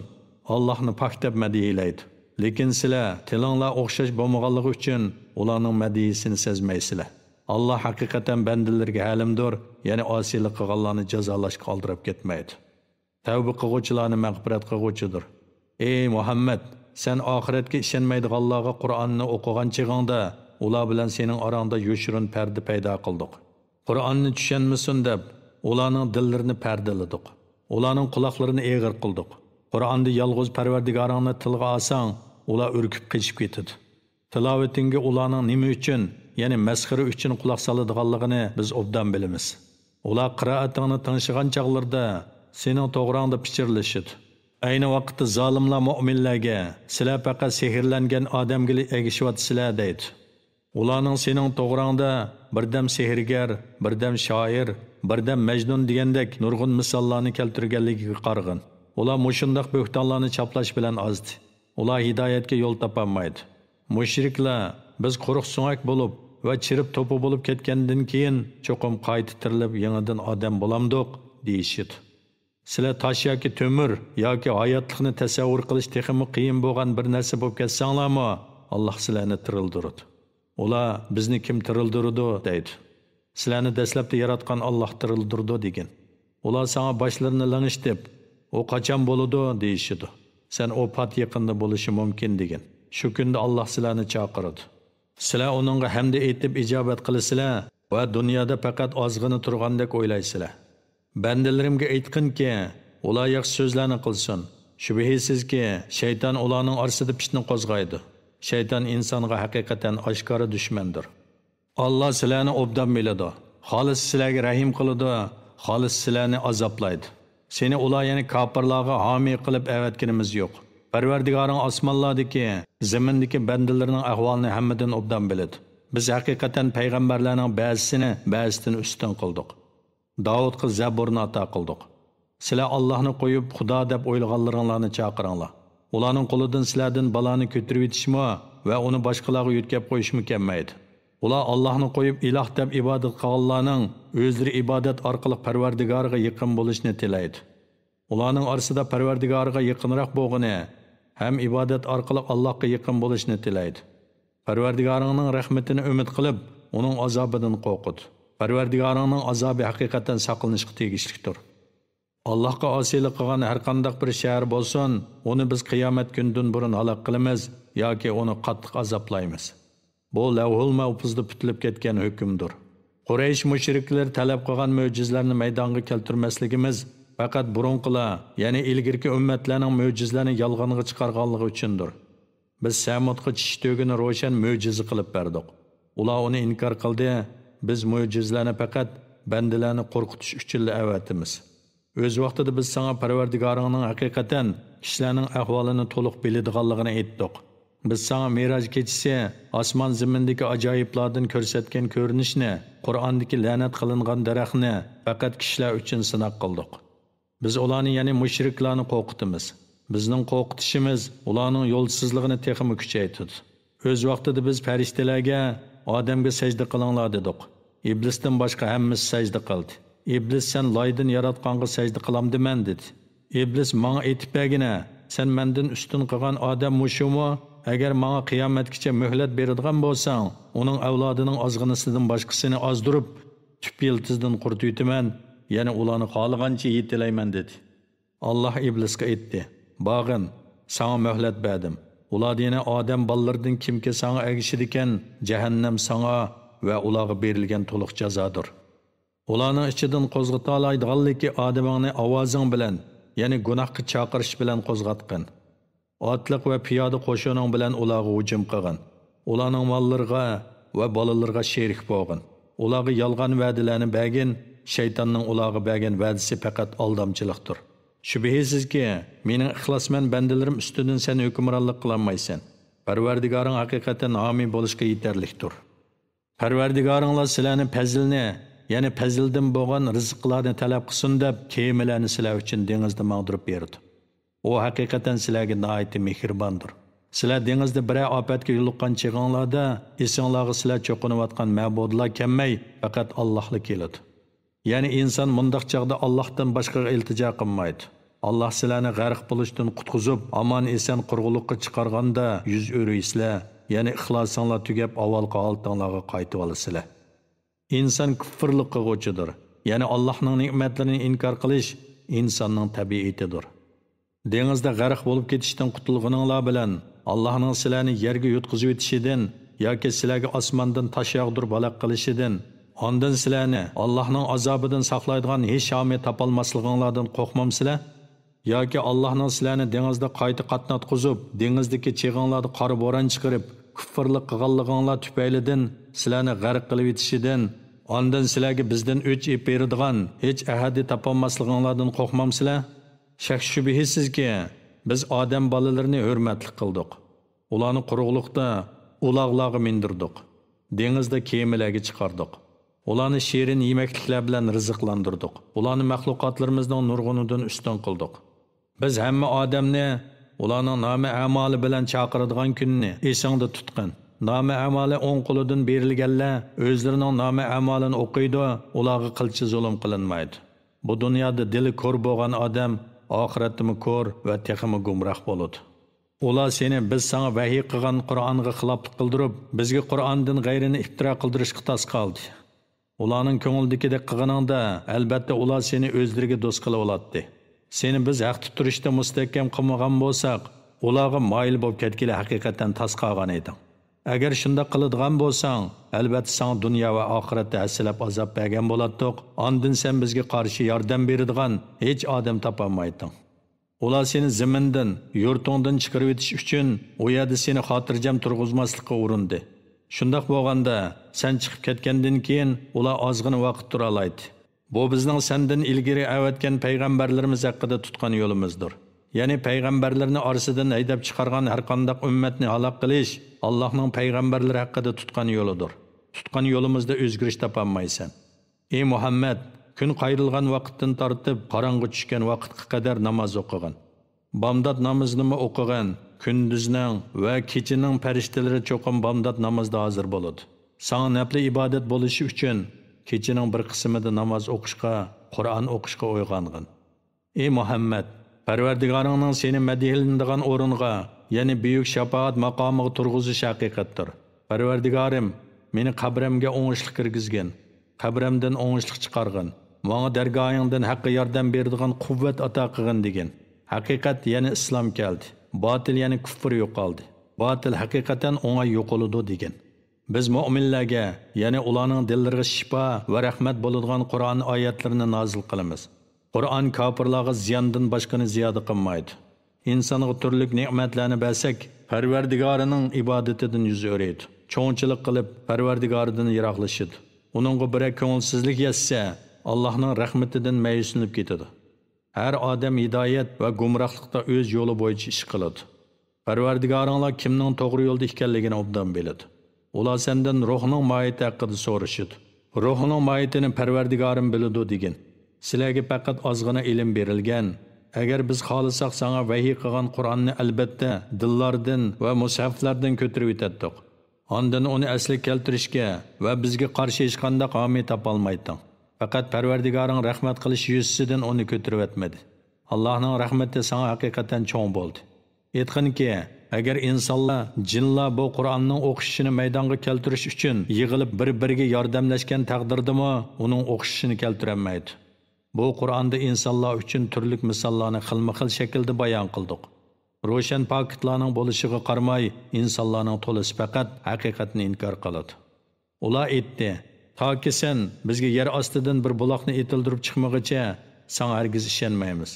ئاللاھنى پاك دەپ مەدھىيلەيدۇ. لېكىن سىلەر تىلىڭلار ئوخشاش بولمىغانلىقى ئۈچۈن ئۇلارنىڭ مەدھىيىسىنى سەزمەيسىلەر. ئاللاھ ھەقىقەتەن بەندىلىرىگە ھەلىمدۇر، يەنى ئاسىيلىق قىلغانلارنى جازالاشقا ئالدىراپ كەتمەيدۇ. تەۋبە قىلغۇچىلارنى مەغپىرەت قىلغۇچىدۇر. ئەي مۇھەممەد، سەن ئاخىرەتكە ئىشەنمەيدىغانلارغا قۇرئاننى ئوقۇغان چېغىڭدا، ئۇلار بىلەن سېنىڭ ئاراڭدا يوشۇرۇن پەردە پەيدا قىلدۇق. قۇرئاننى چۈشەنمىسۇن دەپ، ئۇلارنىڭ دىللىرىنى پەردىلىدۇق. ئۇلارنىڭ قۇلاقلىرىنى ئېغىر قىلدۇق. قۇرئاندا يالغۇز پەرۋەردىگارىڭنى تىلغا ئالساڭ، ئۇلار ئۈركۈپ قېچىپ كېتىدۇ. تىلاۋىتىڭگە ئۇلارنىڭ نېمە ئۈچۈن، يەنى مەسخىرە ئۈچۈن قۇلاق سالىدىغانلىقىنى بىز ئوبدان بىلىمىز. ئۇلار قىرائىتىڭنى تىڭشىغان چاغلىرىدا سېنىڭ توغراڭدا پىچىرلىشىدۇ. ئەينى ۋاقىتتا زالىملار مۆمىنلەرگە، سىلەر پەقەت سېھىرلەنگەن ئادەمگىلا ئەگىشىۋاتىسىلەر، دەيدۇ. ئۇلارنىڭ سېنىڭ توغراڭدا بىردەم سېھىرگەر، بىردەم شائىر، بىردەم مەجنۇن دېگەندەك نۇرغۇن مىساللارنى كەلتۈرگەنلىكىگە قارىغىن. ئۇلار مۇشۇنداق بۆھتانلارنى چاپلاش بىلەن ئازدى. ئۇلار ھىدايەتكە يول تاپالمايدۇ. مۇشرىكلار، بىز قۇرۇق سۆڭەك بولۇپ ۋە چىرىپ توپا بولۇپ كەتكەندىن كېيىن، چوقۇم قايتا تىرىلىپ يېڭىدىن ئادەم بولامدۇق؟ دېيىشىدۇ. سىلەر تاش ياكى تۆمۈر ياكى ھاياتلىقنى تەسەۋۋۇر قىلىش تېخىمۇ قىيىن بولغان بىر نەرسە بولۇپ كەتسەڭلارمۇ، ئاللاھ سىلەرنى تىرىلدۈرىدۇ. ئۇلار، بىزنى كىم تىرىلدۈرىدۇ؟ دەيدۇ. سىلەرنى دەسلەپتە ياراتقان ئاللاھ تىرىلدۈرىدۇ، دېگىن. ئۇلار ساڭا باشلىرىنى لىڭشىتىپ، ئۇ قاچان بولىدۇ؟ دېيىشىدۇ. سەن ئۇ پات يېقىندا بولۇشى مۇمكىن، دېگىن. شۇ كۈندە ئاللاھ سىلەرنى چاقىرىدۇ. سىلەر ئۇنىڭغا ھەمدە ئېيتىپ ئىجابەت قىلىسىلەر ۋە دۇنيادا پەقەت ئازغىنە تۇرغاندەك ئويلايسىلەر. بەندىلىرىمگە ئېيتقىنكى، ئۇلار ياخشى سۆزلەرنى قىلسۇن. شۈبھىسىزكى، شەيتان ئۇلارنىڭ ئارىسىدا پىتنە قوزغايدۇ. شەيتان ئىنسانغا ھەقىقەتەن ئاشكارا دۈشمەندۇر. ئاللاھ سىلەرنى ئوبدان بىلىدۇ. خالىسا سىلەرگە رەھىم قىلىدۇ، خالىسا سىلەرنى ئازابلايدۇ. سېنى ئۇلار، يەنى كاپىرلارغا ھامىي قىلىپ ئەۋەتكىنىمىز يوق. پەرۋەردىگارىڭ ئاسمانلاردىكى، زېمىندىكى بەندىلىرىنىڭ ئەھۋالىنى ھەممىدىن ئوبدان بىلىدۇ. بىز ھەقىقەتەن پەيغەمبەرلەرنىڭ بەزىسىنى بەزىسىدىن ئۈستۈن قىلدۇق. داۋۇتقا زەبۇرنى ئاتا قىلدۇق. سىلەر ئاللاھنى قويۇپ، خۇدا دەپ ئويلىغانلىرىڭلارنى چاقىرىڭلار. ئۇلارنىڭ قولىدىن سىلەردىن بالانى كۆتۈرۈۋېتىشمۇ ۋە ئۇنى باشقىلارغا يۆتكەپ قويۇشمۇ كەلمەيدۇ. ئۇلار ئاللاھنى قويۇپ، ئىلاھ دەپ ئىبادەت قىلغانلارنىڭ ئۆزلىرى ئىبادەت ئارقىلىق پەرۋەردىگارىغا يېقىن بولۇشنى تىلەيدۇ. ئۇلارنىڭ ئارىسىدا پەرۋەردىگارىغا يېقىنراق بولغىنى ھەم ئىبادەت ئارقىلىق ئاللاھقا يېقىن بولۇشنى تىلەيدۇ. پەرۋەردىگارىڭنىڭ رەھمىتىنى ئۈمىد قىلىپ، ئۇنىڭ ئازابىدىن قورقۇت. پەرۋەردىگارىڭنىڭ ئازابى ھەقىقەتەن ساقلىنىشقا تېگىشلىكتۇر. ئاللاھقا ئاسىيلىق قىلغان ھەرقانداق بىر شەھەر بولسۇن، ئۇنى بىز قىيامەت كۈنىدىن بۇرۇن ھالاك قىلىمىز ياكى ئۇنى قاتتىق ئازابلايمىز. بۇ لەۋھۇل مەھپۇزدا پۈتۈلۈپ كەتكەن ھۆكۈمدۇر. قۇرەيش مۇشرىكلىرى تەلەپ قىلغان مۆجىزىلەرنى مەيدانغا كەلتۈرمەسلىكىمىز پەقەت بۇرۇنقىلار، يەنى ئىلگىرىكى ئۈممەتلەرنىڭ مۆجىزىلەرنى يالغانغا چىقارغانلىقى ئۈچۈندۇر. بىز سەمۇدقا چىشى تۆگىنى روشەن مۆجىزە قىلىپ بەردۇق. ئۇلار ئۇنى ئىنكار قىلدى. بىز مۆجىزىلەرنى پەقەت بەندىلەرنى قورقۇتۇش ئۈچۈنلا ئەۋەتىمىز. ئۆز ۋاقتىدا بىز ساڭا پەرۋەردىگارىڭنىڭ ھەقىقەتەن كىشىلەرنىڭ ئەھۋالىنى تولۇق بىلىدىغانلىقىنى ئېيتتۇق. بىز ساڭا مىراج كېچىسى ئاسمان زېمىندىكى ئاجايىپلاردىن كۆرسەتكەن كۆرۈنۈشنى، قۇرئاندىكى لەنەت قىلىنغان دەرەخنى پەقەت كىشىلەر ئۈچۈن سىناق قىلدۇق. بىز ئۇلارنى، يەنى مۇشرىكلارنى قورقۇتىمىز. بىزنىڭ قورقۇتۇشىمىز ئۇلارنىڭ يولسىزلىقىنى تېخىمۇ كۈچەيتىدۇ. ئۆز ۋاقتىدا بىز پەرىشتىلەرگە، ئادەمگە سەجدە قىلىڭلار دېدۇق. ئىبلىستىن باشقا ھەممىسى سەجدە قىلدى. ئىبلىس، سەن لايدىن ياراتقانغا سەجدە قىلامدىمەن دېدى. ئىبلىس، ماڭا ئېيتىپ بەرگىنە، سەن مەندىن ئۈستۈن قىلغان ئادەم مۇشۇمۇ؟ ئەگەر ماڭا قىيامەتكىچە مۆھلەت بېرىدىغان بولساڭ، ئۇنىڭ ئەۋلادىنىڭ ئازغىنىسىدىن باشقىسىنى ئازدۇرۇپ، تۈپ يىلتىزىدىن قۇرۇتۇۋېتىمەن، يەنى ئۇلارنى خالىغانچە يېتىلەيمەن دېدى. ئاللاھ ئىبلىسقا ئېيتتى، بارغىن، ساڭا مۆھلەت بەردىم. ئۇلاردا يەنە ئادەم بالىلىرىدىن كىمكى ساڭا ئەگىشىدىكەن، جەھەننەم ساڭا ۋە ئۇلارغا بېرىلگەن تولۇق جازادۇر. ئۇلارنىڭ ئىچىدىن قوزغىتالايدىغانلىكى ئادىمىڭنى ئاۋازىڭ بىلەن، يەنى گۇناھقا چاقىرىش بىلەن قوزغاتقىن. ئاتلىق ۋە پىيادە قوشۇنۇڭ بىلەن ئۇلارغا ھۇجۇم قىلغىن. ئۇلارنىڭ ماللىرىغا ۋە بالىلىرىغا شېرىك بولغىن. ئۇلارغا يالغان ۋەدىلەرنى بەرگىن، شەيتاننىڭ ئۇلارغا بەرگەن ۋەدىسى پەقەت ئالدامچىلىقتۇر. شۈبھىسىزكى، مېنىڭ ئىخلاسمەن بەندىلىرىم ئۈستىدىن سەن ھۆكۈمرانلىق قىلالمايسەن. پەرۋەردىگارىڭ ھەقىقەتەن ھامىي بولۇشقا يېتەرلىكتۇر. پەرۋەردىگارىڭلار سىلەرنى پەزلىنى، يەنى پەزلىدىن بولغان رىزىقلارنى تەلەپ قىلسۇن دەپ، كېمىلەرنى سىلەر ئۈچۈن دېڭىزدا ماڭدۇرۇپ بېرىدۇ. ئۇ ھەقىقەتەن سىلەرگە ناھايىتى مېھرىباندۇر. سىلەر دېڭىزدا بىرەر ئاپەتكە يولۇققان چېغىڭلاردا، ئېسىڭلارغا سىلەر چوقۇنۇۋاتقان مەبۇدلار كەلمەي، پەقەت ئاللاھلا كېلىدۇ. يەنى ئىنسان مۇنداق چاغدا ئاللاھتىن باشقىغا ئىلتىجا قىلمايدۇ. ئاللاھ سىلەرنى غەرق بولۇشتىن قۇتقۇزۇپ، ئامان-ئېسەن قۇرغۇنلۇققا چىقارغاندا يۈز ئۆرۈيسىلەر، يەنى ئىخلاسىڭلار تۈگەپ، ئاۋۋالقى ھالىتىڭلارغا قايتىۋالىسىلەر. ئىنسان كۇفرلۇق قىلغۇچىدۇر، يەنى ئاللاھنىڭ نېمەتلىرىنى ئىنكار قىلىش ئىنساننىڭ تەبىئىتىدۇر. دېڭىزدا غەرق بولۇپ كېتىشتىن قۇتۇلغىنىڭلار بىلەن، ئاللاھنىڭ سىلەرنى يەرگە يۇتقۇزۇۋېتىشىدىن ياكى سىلەرگە ئاسماندىن تاش ياغدۇرۇپ ھالاك قىلىشىدىن، ئاندىن سىلەرنى ئاللاھنىڭ ئازابىدىن ساقلايدىغان ھېچ ھامىي تاپالماسلىقىڭلاردىن قورقمامسىلەر؟ ياكى ئاللاھنىڭ سىلەرنى دېڭىزدا قايتا قاتناتقۇزۇپ، دېڭىزدىكى چېغىڭلاردا قارا بوران چىقىرىپ، كۇفرلۇق قىلغانلىقىڭلار تۈپەيلىدىن سىلەرنى غەرق قىلىۋېتىشىدىن، ئاندىن سىلەرگە بىزدىن ئۆچ ئېلىپ بېرىدىغان ھېچ ئەھەدى تاپالماسلىقىڭلاردىن قورقمامسىلەر؟ شەك-شۈبھىسىزكى، بىز ئادەم بالىلىرىنى ھۆرمەتلىك قىلدۇق. ئۇلارنى قۇرۇقلۇقتا ئۇلاغلارغا مىندۈردۇق. دېڭىزدا كېمىلەرگە چىقاردۇق. ئۇلارنى شېرىن يېمەكلىكلەر بىلەن رىزىقلاندۇردۇق. ئۇلارنى مەخلۇقاتلىرىمىزنىڭ نۇرغۇنىدىن ئۈستۈن قىلدۇق. بىز ھەممە ئادەمنى ئۇلارنىڭ نامە ئەمالى بىلەن چاقىرىدىغان كۈننى ئېسىڭدە تۇتقىن. نامە ئەمالى ئوڭ قولىدىن بېرىلگەنلەر ئۆزلىرىنىڭ نامە ئەمالىنى ئوقۇيدۇ، ئۇلارغا قىلچە زۇلۇم قىلىنمايدۇ. بۇ دۇنيادا دىلى كور بولغان ئادەم ئاخىرەتتىمۇ كور ۋە تېخىمۇ گۇمراھ بولىدۇ. ئۇلار سېنى بىز ساڭا ۋەھىي قىلغان قۇرئانغا خىلاپلىق قىلدۇرۇپ، بىزگە قۇرئاندىن غەيرىنى ئىپتىرا قىلدۇرۇشقا تاس قالدى. ئۇلارنىڭ كۆڭلىدىكىدەك قىلغىنىڭدا، ئەلبەتتە ئۇلار سېنى ئۆزلىرىگە دوست قىلىۋالاتتى. سېنى بىز ھەقتە تۇرۇشتا مۇستەھكەم قىلمىغان بولساق، ئۇلارغا مايىل بولۇپ كەتكىلى ھەقىقەتەن تاس قالغان ئىدىڭ. ئەگەر شۇنداق قىلىدىغان بولساڭ، ئەلبەتتە ساڭا دۇنيا ۋە ئاخىرەتتە ھەسسىلەپ ئازاب بەرگەن بولاتتۇق، ئاندىن سەن بىزگە قارشى ياردەم بېرىدىغان ھېچ ئادەم تاپالمايتتىڭ. ئۇلار سېنى زېمىندىن، يۇرتۇڭدىن چىقىرىۋېتىش ئۈچۈن ئۇ يەردە سېنى خاتىرجەم تۇرغۇزماسلىققا ئۇرۇندى. شۇنداق بولغاندا، سەن چىقىپ كەتكەندىن كېيىن ئۇلار ئازغىنە ۋاقىت تۇرالايتتى. بۇ بىزنىڭ سەندىن ئىلگىرى ئەۋەتكەن پەيغەمبەرلىرىمىز ھەققىدە تۇتقان يولىمىزدۇر. يەنى پەيغەمبەرلەرنى ئارىسىدىن ھەيدەپ چىقارغان ھەرقانداق ئۈممەتنى ھالاك قىلىش ئاللاھنىڭ پەيغەمبەرلىرى ھەققىدە تۇتقان يولىدۇر. تۇتقان يولىمىزدا ئۆزگىرىش تاپالمايسەن. ئى مۇھەممەد، كۈن قايرىلغان ۋاقىتتىن تارتىپ قاراڭغۇ چۈشكەن ۋاقىتقا قەدەر ناماز ئوقۇغىن. بامدات نامىزىنىمۇ ئوقۇغىن. كۈندۈزنىڭ ۋە كېچىنىڭ پەرىشتىلىرى چوقۇم بامدات نامازدا ھازىر بولىدۇ. ساڭا نەپلى ئىبادەت بولۇشى ئۈچۈن كېچىنىڭ بىر قىسمىدا ناماز ئوقۇشقا، قۇرئان ئوقۇشقا ئويغانغىن. ئى مۇھەممەد، پەرۋەردىگارىڭنىڭ سېنى مەدھىيلىنىدىغان ئورۇنغا، يەنى بۈيۈك شاپائەت ماقامىغا تۇرغۇزۇشى ھەقىقەتتۇر. پەرۋەردىگارىم، مېنى قەبرەمگە ئوڭۇشلۇق كىرگۈزگىن، قەبرەمدىن ئوڭۇشلۇق چىقارغىن، ماڭا دەرگاھىڭدىن ھەققە ياردەم بېرىدىغان قۇۋۋەت ئاتا قىلغىن دېگىن. ھەقىقەت، يەنى ئىسلام كەلدى، باتىل، يەنى كۇفر يوقالدى. باتىل ھەقىقەتەن ئوڭاي يوقىلىدۇ دېگىن. بىز مۆمىنلەرگە، يەنى ئۇلارنىڭ دىللىرىغا شىپا ۋە رەھمەت بولىدىغان قۇرئان ئايەتلىرىنى نازىل قىلىمىز. قۇرئان كاپىرلارغا زىياندىن باشقىنى زىيادە قىلمايدۇ. ئىنسانغا تۈرلۈك نېمەتلەرنى بەرسەك، پەرۋەردىگارىنىڭ ئىبادىتىدىن يۈز ئۆرۈيدۇ. چوڭچىلىق قىلىپ، پەرۋەردىگارىدىن يىراقلىشىدۇ. ئۇنىڭغا بىرەر كۆڭۈلسىزلىك يەتسە، ئاللاھنىڭ رەھمىتىدىن مەيۈسلىنىپ كېتىدۇ. ھەر ئادەم ھىدايەت ۋە گۇمراھلىقتا ئۆز يولى بويىچە ئىش قىلىدۇ. پەرۋەردىگارىڭلار كىمنىڭ توغرا يولدا ئىكەنلىكىنى ئوبدان بىلىدۇ. ئۇلار سەندىن روھنىڭ ماھىيىتى ھەققىدە سورىشىدۇ. روھنىڭ ماھىيىتىنى پەرۋەردىگارىم بىلىدۇ دېگىن. سىلەرگە پەقەت ئازغىنا ئىلىم بېرىلگەن. ئەگەر بىز خالىساق ساڭا ۋەھىي قىلغان قۇرئاننى ئەلبەتتە دىللاردىن ۋە مۇسھەفلەردىن كۆتۈرۈۋېتەتتۇق. ئاندىن ئۇنى ئەسلىگە كەلتۈرۈشكە ۋە بىزگە قارشى ھېچقانداق ھامىي تاپالمايتتىڭ. پەقەت پەرۋەردىگارىڭ رەھمەت قىلىش يۈزىسىدىن ئۇنى كۆتۈرۈۋەتمىدى. ئاللاھنىڭ رەھمىتى ساڭا ھەقىقەتەن چوڭ بولدى. ئېيتقىنكى، ئەگەر ئىنسانلار، جىنلار بۇ قۇرئاننىڭ ئوقۇشۇشىنى مەيدانغا كەلتۈرۈش ئۈچۈن يىغىلىپ بىر-بىرىگە ياردەملەشكەن تەقدىردىمۇ ئۇنىڭ ئوقۇشۇشىنى كەلتۈرەلمەيدۇ. بۇ قۇرئاندا ئىنسانلار ئۈچۈن تۈرلۈك مىساللارنى خىلمۇ خىل شەكىلدە بايان قىلدۇق. روشەن پاكىتلارنىڭ بولۇشىغا قارىماي، ئىنسانلارنىڭ تولىسى پەقەت ھەقىقەتنى ئىنكار قىلىدۇ. ئۇلار ئېيتتى، تاكى سەن بىزگە يەر ئاستىدىن بىر بۇلاقنى ئېتىلدۈرۈپ چىقمىغىچە، ساڭا ھەرگىز ئىشەنمەيمىز.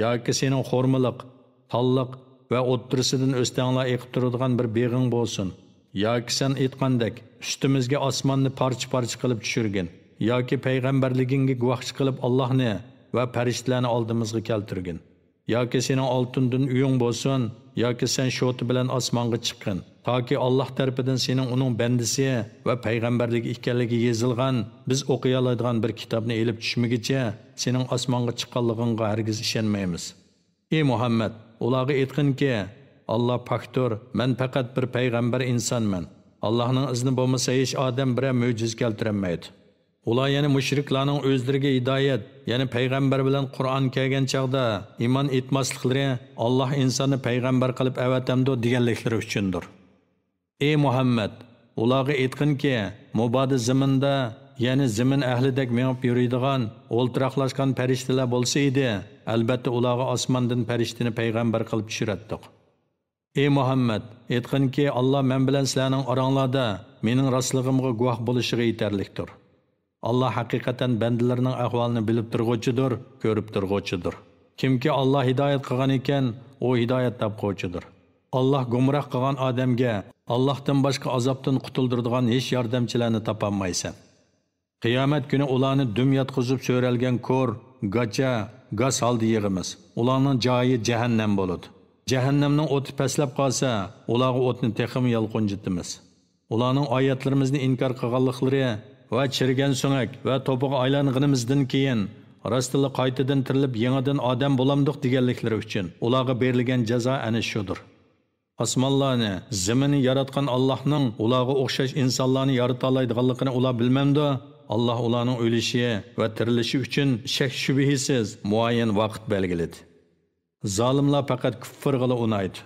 ياكى سېنىڭ خورمىلىق، تاللىق ۋە ئوتتۇرىسىدىن ئۆستەڭلار ئېقىپ تۇرىدىغان بىر بېغىڭ بولسۇن. ياكى سەن ئېيتقاندەك، ئۈستىمىزگە ئاسماننى پارچە-پارچە قىلىپ چۈشۈرگىن. ياكى پەيغەمبەرلىكىڭگە گۇۋاھچى قىلىپ، ئاللاھنى ۋە پەرىشتىلەرنى ئالدىمىزغا كەلتۈرگىن. ياكى سېنىڭ ئالتۇندىن ئۆيۈڭ بولسۇن، ياكى سەن شوتا بىلەن ئاسمانغا چىققىن، تاكى ئاللاھ تەرىپىدىن سېنىڭ ئۇنىڭ بەندىسى ۋە پەيغەمبەرلىك ئىكەنلىكى يېزىلغان، بىز ئوقۇيالايدىغان بىر كىتابنى ئېلىپ چۈشمىگۈچە، سېنىڭ ئاسمانغا چىققانلىقىڭغا ھەرگىز ئىشەنمەيمىز. ئى مۇھەممەد، ئۇلارغا ئېيتقىنكى، ئاللاھ پاكتۇر، مەن پەقەت بىر پەيغەمبەر ئىنسانمەن. ئاللاھنىڭ ئىزنى بولمىسا، ھېچ ئادەم بىرەر مۆجىزە كەلتۈرەلمەيدۇ. ئۇلار يەنە مۇشرىكلارنىڭ ئۆزلىرىگە ھىدايەت، يەنى پەيغەمبەر بىلەن قۇرئان كەلگەن چاغدا ئىمان ئېيتماسلىقلىرى، ئاللاھ ئىنساننى پەيغەمبەر قىلىپ ئەۋەتەمدۇ دېگەنلىكلىرى ئۈچۈندۇر. ئى مۇھەممەد، ئۇلارغا ئېيتقىنكى، مۇبادا زېمىندا، يەنى زېمىن ئەھلىدەك مېڭىپ يۈرىدىغان، ئولتۇراقلاشقان پەرىشتىلەر بولسا ئىدى، ئەلبەتتە ئۇلارغا ئاسماندىن پەرىشتىنى پەيغەمبەر قىلىپ چۈشۈرەتتۇق. ئى مۇھەممەد، ئېيتقىنكى، ئاللاھ مەن بىلەن سىلەرنىڭ ئاراڭلاردا مېنىڭ راستلىقىمغا گۇۋاھ بولۇشىغا يېتەرلىكتۇر. ئاللاھ ھەقىقەتەن بەندىلىرىنىڭ ئەھۋالىنى بىلىپ تۇرغۇچىدۇر، كۆرۈپ تۇرغۇچىدۇر. كىمكى ئاللاھ ھىدايەت قىلغان ئىكەن، ئۇ ھىدايەت تاپقۇچىدۇر. ئاللاھ گۇمراھ قىلغان ئادەمگە ئاللاھتىن باشقا ئازابتىن قۇتۇلدۇرىدىغان ھېچ ياردەمچىلەرنى تاپالمايسەن. قىيامەت كۈنى ئۇلارنى دۈم ياتقۇزۇپ سۆرەلگەن كور، گاچا، گاس ھالدا يىغىمىز. ئۇلارنىڭ جايى جەھەننەم بولىدۇ. جەھەننەمنىڭ ئوتى پەسلەپ قالسا، ئۇلارغا ئوتنى تېخىمۇ يالقۇنجىتىمىز. ئۇلارنىڭ ئايەتلىرىمىزنى ئىنكار قىلغانلىقلىرى ۋە چىرىگەن سۆڭەك ۋە توپىغا ئايلانغىنىمىزدىن كېيىن، راستتىنلا قايتىدىن تىرىلىپ يېڭىدىن ئادەم بولامدۇق دېگەنلىكلىرى ئۈچۈن ئۇلارغا بېرىلگەن جازا ئەنە شۇدۇر. ئاسمانلارنى، زېمىننى ياراتقان ئاللاھنىڭ ئۇلارغا ئوخشاش ئىنسانلارنى يارىتالايدىغانلىقىنى ئۇلار بىلمەمدۇ؟ ئاللاھ ئۇلارنىڭ ئۆلۈشى ۋە تىرىلىشى ئۈچۈن شەك-شۈبھىسىز مۇئەييەن ۋاقىت بەلگىلىدى. زالىملار پەقەت كۇففۇرغىلا ئۇنايدۇ.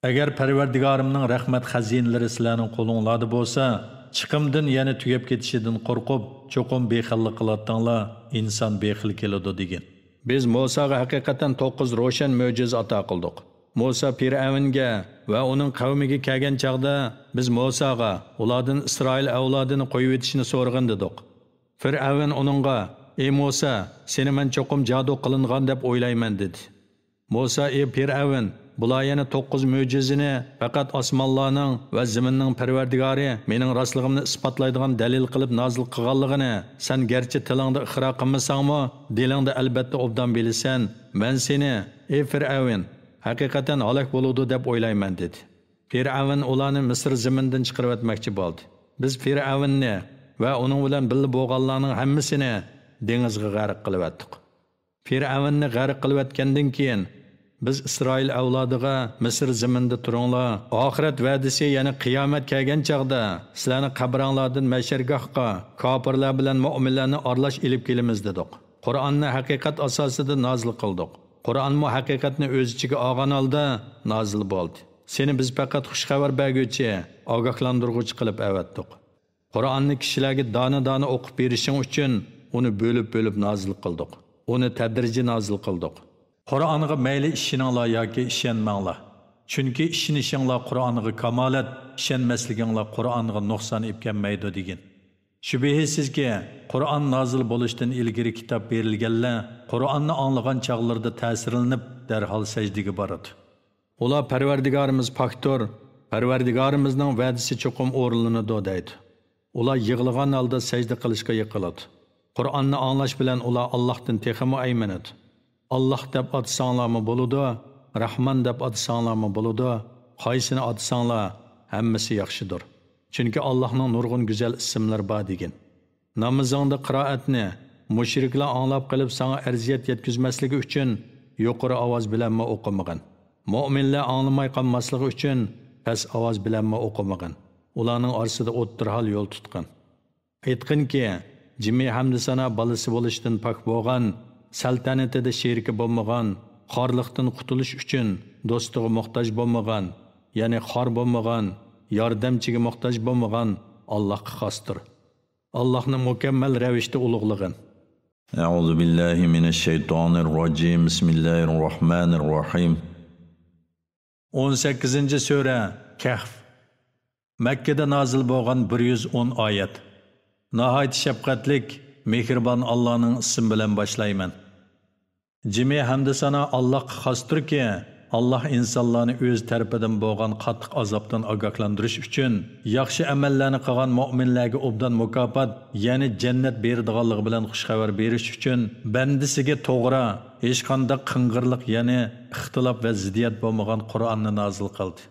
ئەگەر پەرۋەردىگارىمنىڭ رەھمەت خەزىنىلىرى سىلەرنىڭ قولۇڭلاردا بولسا، چىقىمدىن، يەنى تۈگەپ كېتىشىدىن قورقۇپ، چوقۇم بېخىللىق قىلاتتىڭلار، ئىنسان بېخىل كېلىدۇ، دېگىن. بىز مۇساغا ھەقىقەتەن توققۇز روشەن مۆجىزە ئاتا قىلدۇق. مۇسا پىرئەۋنگە ۋە ئۇنىڭ قەۋمىگە كەلگەن چاغدا، بىز مۇساغا ئۇلاردىن ئىسرائىل ئەۋلادىنى قويۇۋېتىشنى سورىغىن، دېدۇق. پىرئەۋن ئۇنىڭغا، ئى مۇسا، سېنى مەن چوقۇم جادۇ قىلىنغان دەپ ئويلايمەن، دېدى. مۇسا، ئى پىرئەۋن، بۇلار يەنە توققۇز مۆجىزىنى پەقەت ئاسمانلارنىڭ ۋە زېمىننىڭ پەرۋەردىگارى مېنىڭ راستلىقىمنى ئىسپاتلايدىغان دەلىل قىلىپ نازىل قىلغانلىقىنى سەن گەرچە تىلىڭدا ئىقرار قىلمىساڭمۇ، دىلىڭدا ئەلبەتتە ئوبدان بىلىسەن. مەن سېنى، ئى پىرئەۋن، ھەقىقەتەن ھالاك بولىدۇ دەپ ئويلايمەن، دېدى. پىرئەۋن ئۇلارنى مىسىر زېمىنىدىن چىقىرىۋەتمەكچى بولدى. بىز پىرئەۋننى ۋە ئۇنىڭ بىلەن بىللە بولغانلارنىڭ ھەممىسىنى دېڭىزغا غەرق قىلىۋەتتۇق. پىرئەۋننى غەرق قىلىۋەتكەندىن كېيىن، بىز ئىسرائىل ئەۋلادىغا، مىسىر زېمىنىدا تۇرۇڭلار، ئاخىرەت ۋەدىسى، يەنى قىيامەت كەلگەن چاغدا، سىلەرنى قەبرەڭلاردىن مەھشەرگاھقا كاپىرلار بىلەن مۆمىنلەرنى ئارىلاش ئېلىپ كېلىمىز، دېدۇق. قۇرئاننى ھەقىقەت ئاساسىدا نازىل قىلدۇق. قۇرئانمۇ ھەقىقەتنى ئۆز ئىچىگە ئالغان ھالدا نازىل بولدى. سېنى بىز پەقەت خۇش خەۋەر بەرگۈچى، ئاگاھلاندۇرغۇچى قىلىپ ئەۋەتتۇق. قۇرئاننى كىشىلەرگە دانە-دانە ئوقۇپ بېرىشىڭ ئۈچۈن ئۇنى بۆلۈپ-بۆلۈپ نازىل قىلدۇق. ئۇنى تەدرىجىي نازىل قىلدۇق. قۇرئانغا مەيلى ئىشىنىڭلار ياكى ئىشەنمەڭلار. چۈنكى ئىشىنىشىڭلار قۇرئانغا كامالەت، ئىشەنمەسلىكىڭلار قۇرئانغا نۇقسان ئېلىپ كەلمەيدۇ، دېگىن. شۈبھىسىزكى، قۇرئان نازىل بولۇشتىن ئىلگىرى كىتاب بېرىلگەنلەر قۇرئاننى ئاڭلىغان چاغلىرىدا تەسىرلىنىپ، دەرھال سەجدىگە بارىدۇ. ئۇلار، پەرۋەردىگارىمىز پاكتۇر، پەرۋەردىگارىمىزنىڭ ۋەدىسى چوقۇم ئورۇنلىنىدۇ، دەيدۇ. ئۇلار يىغلىغان ھالدا سەجدە قىلىشقا يىقىلىدۇ. قۇرئاننى ئاڭلاش بىلەن ئۇلار ئاللاھتىن تېخىمۇ ئەيمىنىدۇ. ئاللاھ دەپ ئاتىساڭلارمۇ بولىدۇ، راھمان دەپ ئاتىساڭلارمۇ بولىدۇ، قايسىنى ئاتىساڭلار، ھەممىسى ياخشىدۇر. چۈنكى ئاللاھنىڭ نۇرغۇن گۈزەل ئىسىملىرى بار، دېگىن. نامىزىڭدا قىرائەتنى مۇشرىكلار ئاڭلاپ قېلىپ ساڭا ئەزىيەت يەتكۈزمەسلىكى ئۈچۈن يۇقىرى ئاۋاز بىلەنمۇ ئوقۇمىغىن. مۆمىنلەر ئاڭلىماي قالماسلىقى ئۈچۈن پەس ئاۋاز بىلەنمۇ ئوقۇمىغىن. ئۇلارنىڭ ئارىسىدا ئوتتۇرا ھال يول تۇتقىن. ئېيتقىنكى، جىمى ھەمدۇسانا بالىسى بولۇشتىن پاك بولغان، سەلتەنىتىدە شېرىكى بولمىغان، خارلىقتىن قۇتۇلۇش ئۈچۈن دوستىغا موھتاج بولمىغان، يەنى خار بولمىغان، ياردەمچىگە موھتاج بولمىغان ئاللاھقا خاستۇر. ئاللاھنى مۇكەممەل رەۋىشتە ئۇلۇغلىغىن. أعوذ بالله من الشيطان الرجيم. بسم الله الرحمن الرحيم. ئون سەككىزىنچى سۈرە، كەھف. مەككىدە نازىل بولغان بىر يۈز ئون ئايەت. ناھايىتى شەپقەتلىك، مېھرىبان ئاللانىڭ ئىسمى بىلەن باشلايمەن. جىمى ھەمدۇسانا ئاللاھقا خاستۇركى، ئاللاھ ئىنسانلارنى ئۆز تەرىپىدىن بولغان قاتتىق ئازابتىن ئاگاھلاندۇرۇش ئۈچۈن، ياخشى ئەمەللەرنى قىلغان مۆمىنلەرگە ئوبدان مۇكاپات، يەنى جەننەت بېرىدىغانلىقى بىلەن خۇش خەۋەر بېرىش ئۈچۈن، بەندىسىگە توغرا، ھېچقانداق قىڭغىرلىق، يەنى ئىختىلاپ ۋە زىددىيەت بولمىغان قۇرئاننى نازىل قىلدى.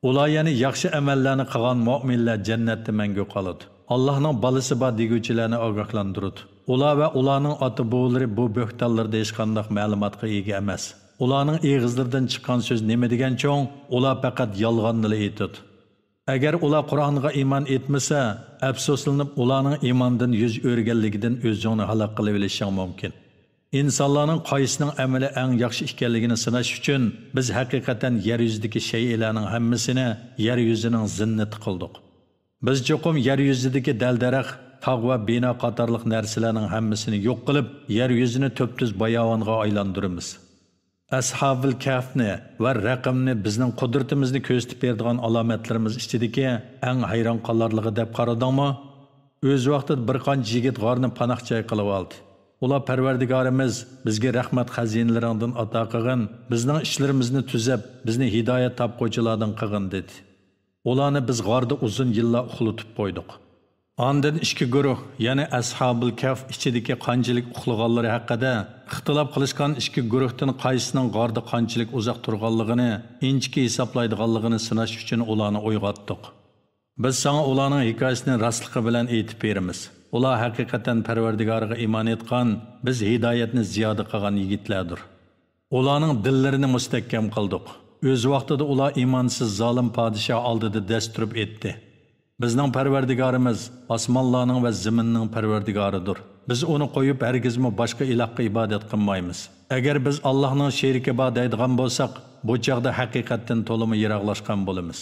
ئۇلار يەنى ياخشى ئەمەللەرنى قىلغان مۆمىنلەر جەننەتتە مەڭگۈ قالىدۇ. ئاللاھنىڭ بالىسى بار دېگۈچىلەرنى ئاگاھلاندۇرىدۇ. ئۇلار ۋە ئۇلارنىڭ ئاتا-بوۋىلىرى بۇ بۆھتانلىرىدا ھېچقانداق مەلۇماتقا ئىگە ئەمەس. ئۇلارنىڭ ئېغىزلىرىدىن چىققان سۆز نېمە دېگەن چوڭ، ئۇلار پەقەت يالغاننىلا ئېيتىدۇ. ئەگەر ئۇلار قۇرئانغا ئىمان ئېيتمىسا، ئەپسۇسلىنىپ ئۇلارنىڭ ئىماندىن يۈز ئۆرۈگەنلىكىدىن ئۆزۈڭنى ھالاك قىلىۋېلىشىڭ مۇمكىن. ئىنسانلارنىڭ قايسىنىڭ ئەمىلى ئەڭ ياخشى ئىكەنلىكىنى سىناش ئۈچۈن، بىز ھەقىقەتەن يەر يۈزىدىكى شەيئىلەرنىڭ ھەممىسىنى يەر يۈزىنىڭ زىننىتى قىلدۇق. بىز چوقۇم يەر يۈزىدىكى دەل-دەرەخ، تاغ ۋە بىنا قاتارلىق نەرسىلەرنىڭ ھەممىسىنى يوق قىلىپ، يەر يۈزىنى تۈپتۈز باياۋانغا ئايلاندۇرىمىز. ئەسھابىل كەھفنى ۋە رەقىمنى بىزنىڭ قۇدرىتىمىزنى كۆرسىتىپ بېرىدىغان ئالامەتلىرىمىز ئىچىدىكى ئەڭ ھەيران قالارلىقى دەپ قارىدىڭمۇ؟ ئۆز ۋاقتىدا بىر قانچە يىگىت غارنى پاناھ جاي قىلىۋالدى. ئۇلار، پەرۋەردىگارىمىز، بىزگە رەھمەت خەزىنىلىرىڭدىن ئاتا قىلغىن، بىزنىڭ ئىشلىرىمىزنى تۈزەپ، بىزنى ھىدايەت تاپقۇچىلاردىن قىلغىن، دېدى. ئۇلارنى بىز غاردا ئۇزۇن يىللار ئۇخلىتىپ قويدۇق. ئاندىن ئىككى گۇرۇھ، يەنى ئەسھابۇل كەھف ئىچىدىكى قانچىلىك ئۇخلىغانلىرى ھەققىدە ئىختىلاپ قىلىشقان ئىككى گۇرۇھتىن قايسىسىنىڭ غاردا قانچىلىك ئۇزاق تۇرغانلىقىنى، ئىنچىكە ھېسابلايدىغانلىقىنى سىناش ئۈچۈن ئۇلارنى ئويغاتتۇق. بىز ساڭا ئۇلارنىڭ ھېكايىسىنى راستلىقى بىلەن ئېيتىپ بېرىمىز. ئۇلار ھەقىقەتەن پەرۋەردىگارىغا ئىمان ئېيتقان، بىز ھىدايەتنى زىيادە قىلغان يىگىتلەردۇر. ئۇلارنىڭ دىللىرىنى مۇستەھكەم قىلدۇق. ئۆز ۋاقتىدا ئۇلار ئىمانسىز زالىم پادىشاھ ئالدىدا دەس تۇرۇپ ئېيتتى: «بىزنىڭ پەرۋەردىگارىمىز ئاسمانلارنىڭ ۋە زېمىننىڭ پەرۋەردىگارىدۇر. بىز ئۇنى قويۇپ ھەرگىزمۇ باشقا ئىلاھقا ئىبادەت قىلمايمىز. ئەگەر بىز ئاللاھنىڭ شېرىكى بار دەيدىغان بولساق، بۇ چاغدا ھەقىقەتتىن تولىمۇ يىراقلاشقان بولىمىز.»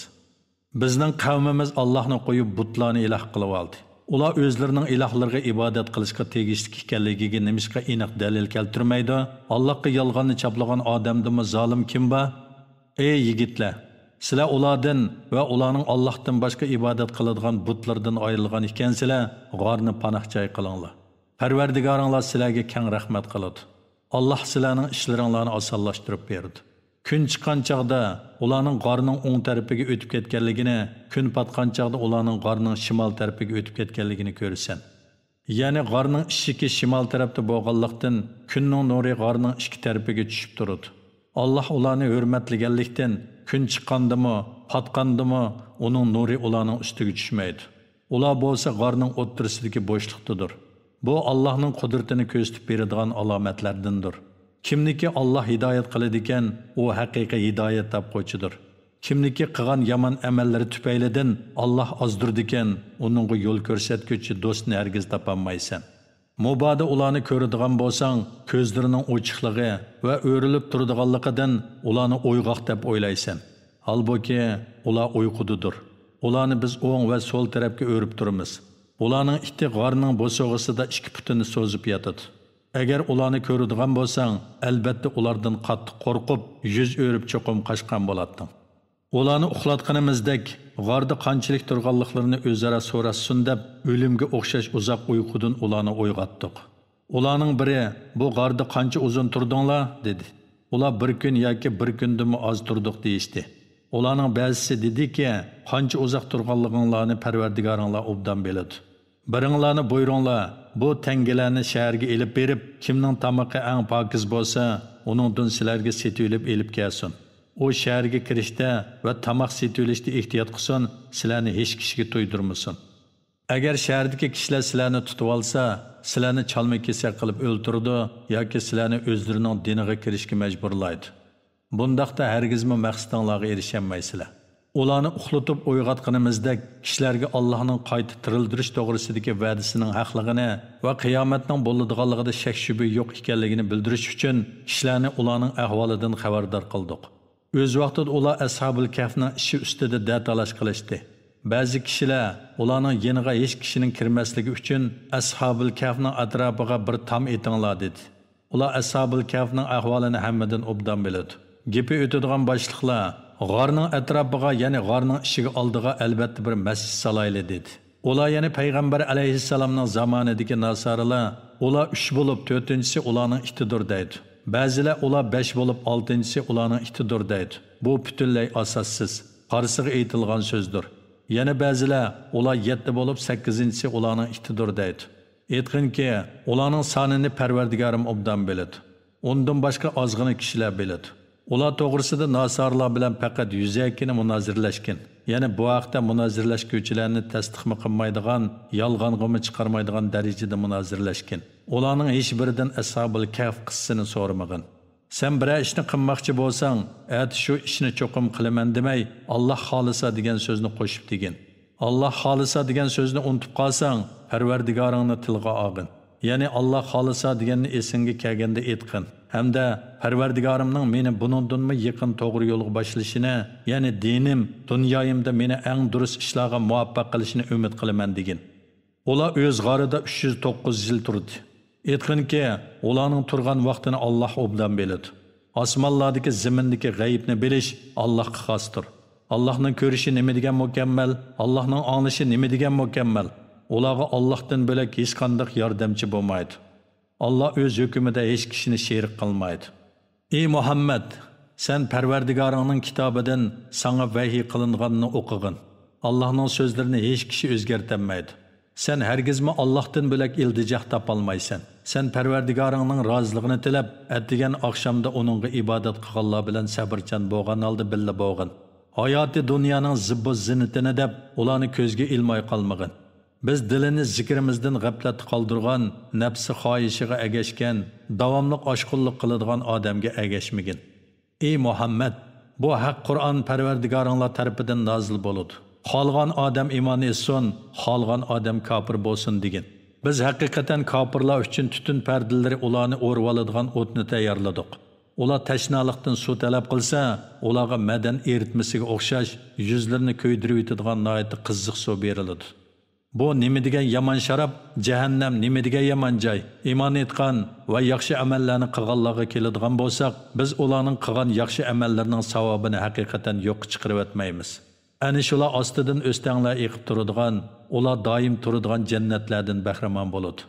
بىزنىڭ قەۋمىمىز ئاللاھنى قويۇپ بۇتلارنى ئىلاھ قىلىۋالدى. ئۇلار ئۆزلىرىنىڭ ئىلاھلىرىغا ئىبادەت قىلىشقا تېگىشلىك ئىكەنلىكىگە نېمىشقا ئېنىق دەلىل كەلتۈرمەيدۇ؟ ئاللاھقا يالغاننى چاپلىغان ئادەمدىنمۇ زالىم كىم بار؟ ئەي يىگىتلەر! سىلەر ئۇلاردىن ۋە ئۇلارنىڭ ئاللاھتىن باشقا ئىبادەت قىلىدىغان بۇتلىرىدىن ئايرىلغان ئىكەنسىلەر، غارنى پاناھ جاي قىلىڭلار. پەرۋەردىگارىڭلار سىلەرگە كەڭ رەھمەت قىلىدۇ. ئاللاھ سىلەرنىڭ ئىشلىرىڭلارنى ئاسانلاشتۇرۇپ بېرىدۇ. كۈن چىققان چاغدا ئۇلارنىڭ غارنىڭ ئوڭ تەرىپىگە ئۆتۈپ كەتكەنلىكىنى، كۈن پاتقان چاغدا ئۇلارنىڭ غارنىڭ شىمال تەرىپىگە ئۆتۈپ كەتكەنلىكىنى كۆرىسەن. يەنى غارنىڭ ئىشىكى شىمال تەرەپتە بولغانلىقتىن، كۈننىڭ نۇرى غارنىڭ ئىككى تەرىپىگە چۈشۈپ تۇرىدۇ. ئاللاھ ئۇلارنى ھۆرمەتلىگەنلىكتىن، كۈن چىققاندىمۇ، پاتقاندىمۇ ئۇنىڭ نۇرى ئۇلارنىڭ ئۈستىگە چۈشمەيدۇ. ئۇلار بولسا غارنىڭ ئوتتۇرىسىدىكى بوشلۇقتىدۇر. بۇ ئاللاھنىڭ قۇدرىتىنى كۆرسىتىپ بېرىدىغان ئالامەتلەردىندۇر. كىمنىكى ئاللاھ ھىدايەت قىلىدىكەن، ئۇ ھەقىقىي ھىدايەت تاپقۇچىدۇر. كىمنىكى قىلغان يامان ئەمەللىرى تۈپەيلىدىن ئاللاھ ئازدۇرىدىكەن، ئۇنىڭغا يول كۆرسەتكۈچى دوستنى ھەرگىز تاپالمايسەن. مۇبادا ئۇلارنى كۆرىدىغان بولساڭ، كۆزلىرىنىڭ ئوچۇقلۇقى ۋە ئۆرۈلۈپ تۇرىدىغانلىقىدىن ئۇلارنى ئويغاق دەپ ئويلايسەن. ھالبۇكى، ئۇلار ئۇيقۇدىدۇر. ئۇلارنى بىز ئوڭ ۋە سول تەرەپكە ئۆرۈپ تۇرىمىز. ئۇلارنىڭ ئىتى غارنىڭ بوسۇغىسىدا ئىككى پۇتىنى سوزۇپ ياتىدۇ. ئەگەر ئۇلارنى كۆرىدىغان بولساڭ، ئەلبەتتە ئۇلاردىن قاتتىق قورقۇپ، يۈز ئۆرۈپ چوقۇم قاچقان بولاتتىڭ. ئۇلارنى ئۇخلاتقىنىمىزدەك، غاردا قانچىلىك تۇرغانلىقلىرىنى ئۆزئارا سوراشسۇن دەپ، ئۆلۈمگە ئوخشاش ئۇزاق ئۇيقۇدىن ئۇلارنى ئويغاتتۇق. ئۇلارنىڭ بىرى، «بۇ غاردا قانچە ئۇزۇن تۇردۇڭلار؟» دېدى. ئۇلار، «بىر كۈن ياكى بىر كۈندىنمۇ ئاز تۇردۇق» دېيىشتى. ئۇلارنىڭ بەزىسى دېدىكى، «قانچە ئۇزاق تۇرغانلىقىڭلارنى پەرۋەردىگارىڭلار ئوبدان بىلىدۇ. بىرىڭلارنى بۇيرۇڭلار، بۇ تەڭگىلەرنى شەھەرگە ئېلىپ بېرىپ، كىمنىڭ تامىقى ئەڭ پاكىز بولسا، ئۇنىڭدىن سىلەرگە سېتىۋېلىپ ئېلىپ كەلسۇن. ئۇ شەھەرگە كىرىشتە ۋە تاماق سېتىۋېلىشتا ئېھتىيات قىلسۇن، سىلەرنى ھېچ كىشىگە تۇيدۇرمىسۇن. ئەگەر شەھەردىكى كىشىلەر سىلەرنى تۇتۇۋالسا، سىلەرنى چالما-كېسەك قىلىپ ئۆلتۈرىدۇ ياكى سىلەرنى ئۆزلىرىنىڭ دىنىغا كىرىشكە مەجبۇرلايدۇ. بۇنداقتا ھەرگىزمۇ مەقسىتىڭلارغا ئېرىشەلمەيسىلەر.» ئۇلارنى ئۇخلىتىپ ئويغاتقىنىمىزدەك، كىشىلەرگە ئاللاھنىڭ قايتا تىرىلدۈرۈش توغرىسىدىكى ۋەدىسىنىڭ ھەقلىقىنى ۋە قىيامەتنىڭ بولىدىغانلىقىدا شەك-شۈبھە يوق ئىكەنلىكىنى بىلدۈرۈش ئۈچۈن، كىشىلەرنى ئۇلارنىڭ ئەھۋالىدىن خەۋەردار قىلدۇق. ئۆز ۋاقتىدا ئۇلار ئەسھابۇل كەھفنىڭ ئىشى ئۈستىدە دەتالاش قىلىشتى. بەزى كىشىلەر، «ئۇلارنىڭ يېنىغا ھېچ كىشىنىڭ كىرمەسلىكى ئۈچۈن، ئەسھابۇل كەھفنىڭ ئەتراپىغا بىر تام ئېتىڭلار» دېدى. ئۇلار ئەسھابۇل كەھفنىڭ ئەھۋالىنى ھەممىدىن ئوبدان بىلىدۇ. گېپى ئۆتىدىغان باشلىقلار، «غارنىڭ ئەتراپىغا، يەنى غارنىڭ ئىشىكى ئالدىغا ئەلۋەتتە بىر مەسچىت سالايلى» دېدى. ئۇلار، يەنى پەيغەمبەر ئەلەيھىسسالامنىڭ زامانىدىكى ناسارىلار، «ئۇلار ئۈچ بولۇپ، تۆتىنچىسى ئۇلارنىڭ ئىتىدۇر» دەيدۇ. بەزىلەر، «ئۇلار بەش بولۇپ، ئالتىنچىسى ئۇلارنىڭ ئىتىدۇر» دەيدۇ. بۇ پۈتۈنلەي ئاساسسىز، قارىسىغا ئېيتىلغان سۆزدۇر. يەنە بەزىلەر، «ئۇلار يەتتە بولۇپ، سەككىزىنچىسى ئۇلارنىڭ ئىتىدۇر» دەيدۇ. ئېيتقىنكى، ئۇلارنىڭ سانىنى پەرۋەردىگارىم ئوبدان بىلىدۇ. ئۇندىن باشقا ئازغىنە كىشىلەر بىلىدۇ. ئۇلار توغرىسىدا ناسارىلار بىلەن پەقەت يۈزەكىنە مۇنازىرىلەشكىن. يەنى بۇ ھەقتە مۇنازىرىلەشكۈچىلەرنى تەستىقمۇ قىلمايدىغان، يالغانغىمۇ چىقارمايدىغان دەرىجىدە مۇنازىرىلەشكىن. ئۇلارنىڭ ھېچ بىرىدىن ئەسھابۇل كەھف قىسسىسىنى سورىمىغىن. سەن بىرەر ئىشنى قىلماقچى بولساڭ، ئەتە شۇ ئىشنى چوقۇم قىلىمەن دېمەي، «ئاللاھ خالىسا» دېگەن سۆزنى قوشۇپ دېگىن. «ئاللاھ خالىسا» دېگەن سۆزنى ئۇنتۇپ قالساڭ، پەرۋەردىگارىڭنى تىلغا ئالغىن. يەنى «ئاللاھ خالىسا» دېگەننى ئېسىڭگە كەلگەندە ئېيتقىن. ھەمدە «پەرۋەردىگارىمنىڭ مېنى بۇنىڭدىنمۇ يېقىن توغرا يولغا باشلىشىنى، يەنى دىنىم، دۇنيايىمدا مېنى ئەڭ دۇرۇس ئىشلارغا مۇۋەپپەق قىلىشىنى ئۈمىد قىلىمەن» دېگىن. ئۇلار ئۆز غارىدا ئۈچ يۈز توققۇز يىل تۇردى. ئېيتقىنكى، ئۇلارنىڭ تۇرغان ۋاقتىنى ئاللاھ ئوبدان بىلىدۇ. ئاسمانلاردىكى، زېمىندىكى غەيىبنى بىلىش ئاللاھقا خاستۇر. ئاللاھنىڭ كۆرۈشى نېمە دېگەن مۇكەممەل، ئاللاھنىڭ ئاڭلىشى نېمە دېگەن مۇكەممەل. ئۇلارغا ئاللاھتىن بۆلەك ھېچقانداق ياردەمچى بولمايدۇ. ئاللاھ ئۆز ھۆكمىدە ھېچ كىشىنى شېرىك قىلمايدۇ. ئى مۇھەممەد! سەن پەرۋەردىگارىڭنىڭ كىتابىدىن ساڭا ۋەھىي قىلىنغاننى ئوقۇغىن. ئاللاھنىڭ سۆزلىرىنى ھېچ كىشى ئۆزگەرتەلمەيدۇ. سەن ھەرگىزمۇ ئاللاھتىن بۆلەك ئىلتىجا تاپالمايسەن. سەن پەرۋەردىگارىڭنىڭ رازىلىقىنى تىلەپ، ئەتىگەن ئاخشامدا ئۇنىڭغا ئىبادەت قىلغانلار بىلەن سەۋرچان بولغان ھالدا بىللە بولغىن. ھاياتى دۇنيانىڭ زىببۇ زىننىتىنى دەپ، ئۇلارنى كۆزگە ئىلماي قالمىغىن. بىز دىلىنى زىكرىمىزدىن غەپلەتتە قالدۇرغان، نەپسى خاھىشىغا ئەگەشكەن، داۋاملىق ئاشقۇنلۇق قىلىدىغان ئادەمگە ئەگەشمىگىن. ئى مۇھەممەد، بۇ ھەق قۇرئان پەرۋەردىگارىڭلار تەرىپىدىن نازىل بولىدۇ. خالىغان ئادەم ئىمان ئېيتسۇن، خالىغان ئادەم كاپىر بولسۇن دېگىن. بىز ھەقىقەتەن كاپىرلار ئۈچۈن تۈتۈن پەردىلىرى ئۇلارنى ئورىۋالىدىغان ئوتنى تەييارلىدۇق. ئۇلار تەشنالىقتىن سۇ تەلەپ قىلسا، ئۇلارغا مەدەن ئېرىتمىسىگە ئوخشاش يۈزلىرىنى كۆيدۈرۈۋېتىدىغان ناھايىتى قىزىق سۇ بېرىلىدۇ. بۇ نېمە دېگەن يامان شاراب، جەھەننەم نېمە دېگەن يامان جاي. ئىمان ئېيتقان ۋە ياخشى ئەمەللەرنى قىلغانلارغا كېلىدىغان بولساق، بىز ئۇلارنىڭ قىلغان ياخشى ئەمەللىرىنىڭ ساۋابىنى ھەقىقەتەن يوققا چىقىرىۋەتمەيمىز. ئەنە شۇلار ئاستىدىن ئۆستەڭلار ئېقىپ تۇرىدىغان، ئۇلار دائىم تۇرىدىغان جەننەتلەردىن بەھرىمەن بولىدۇ.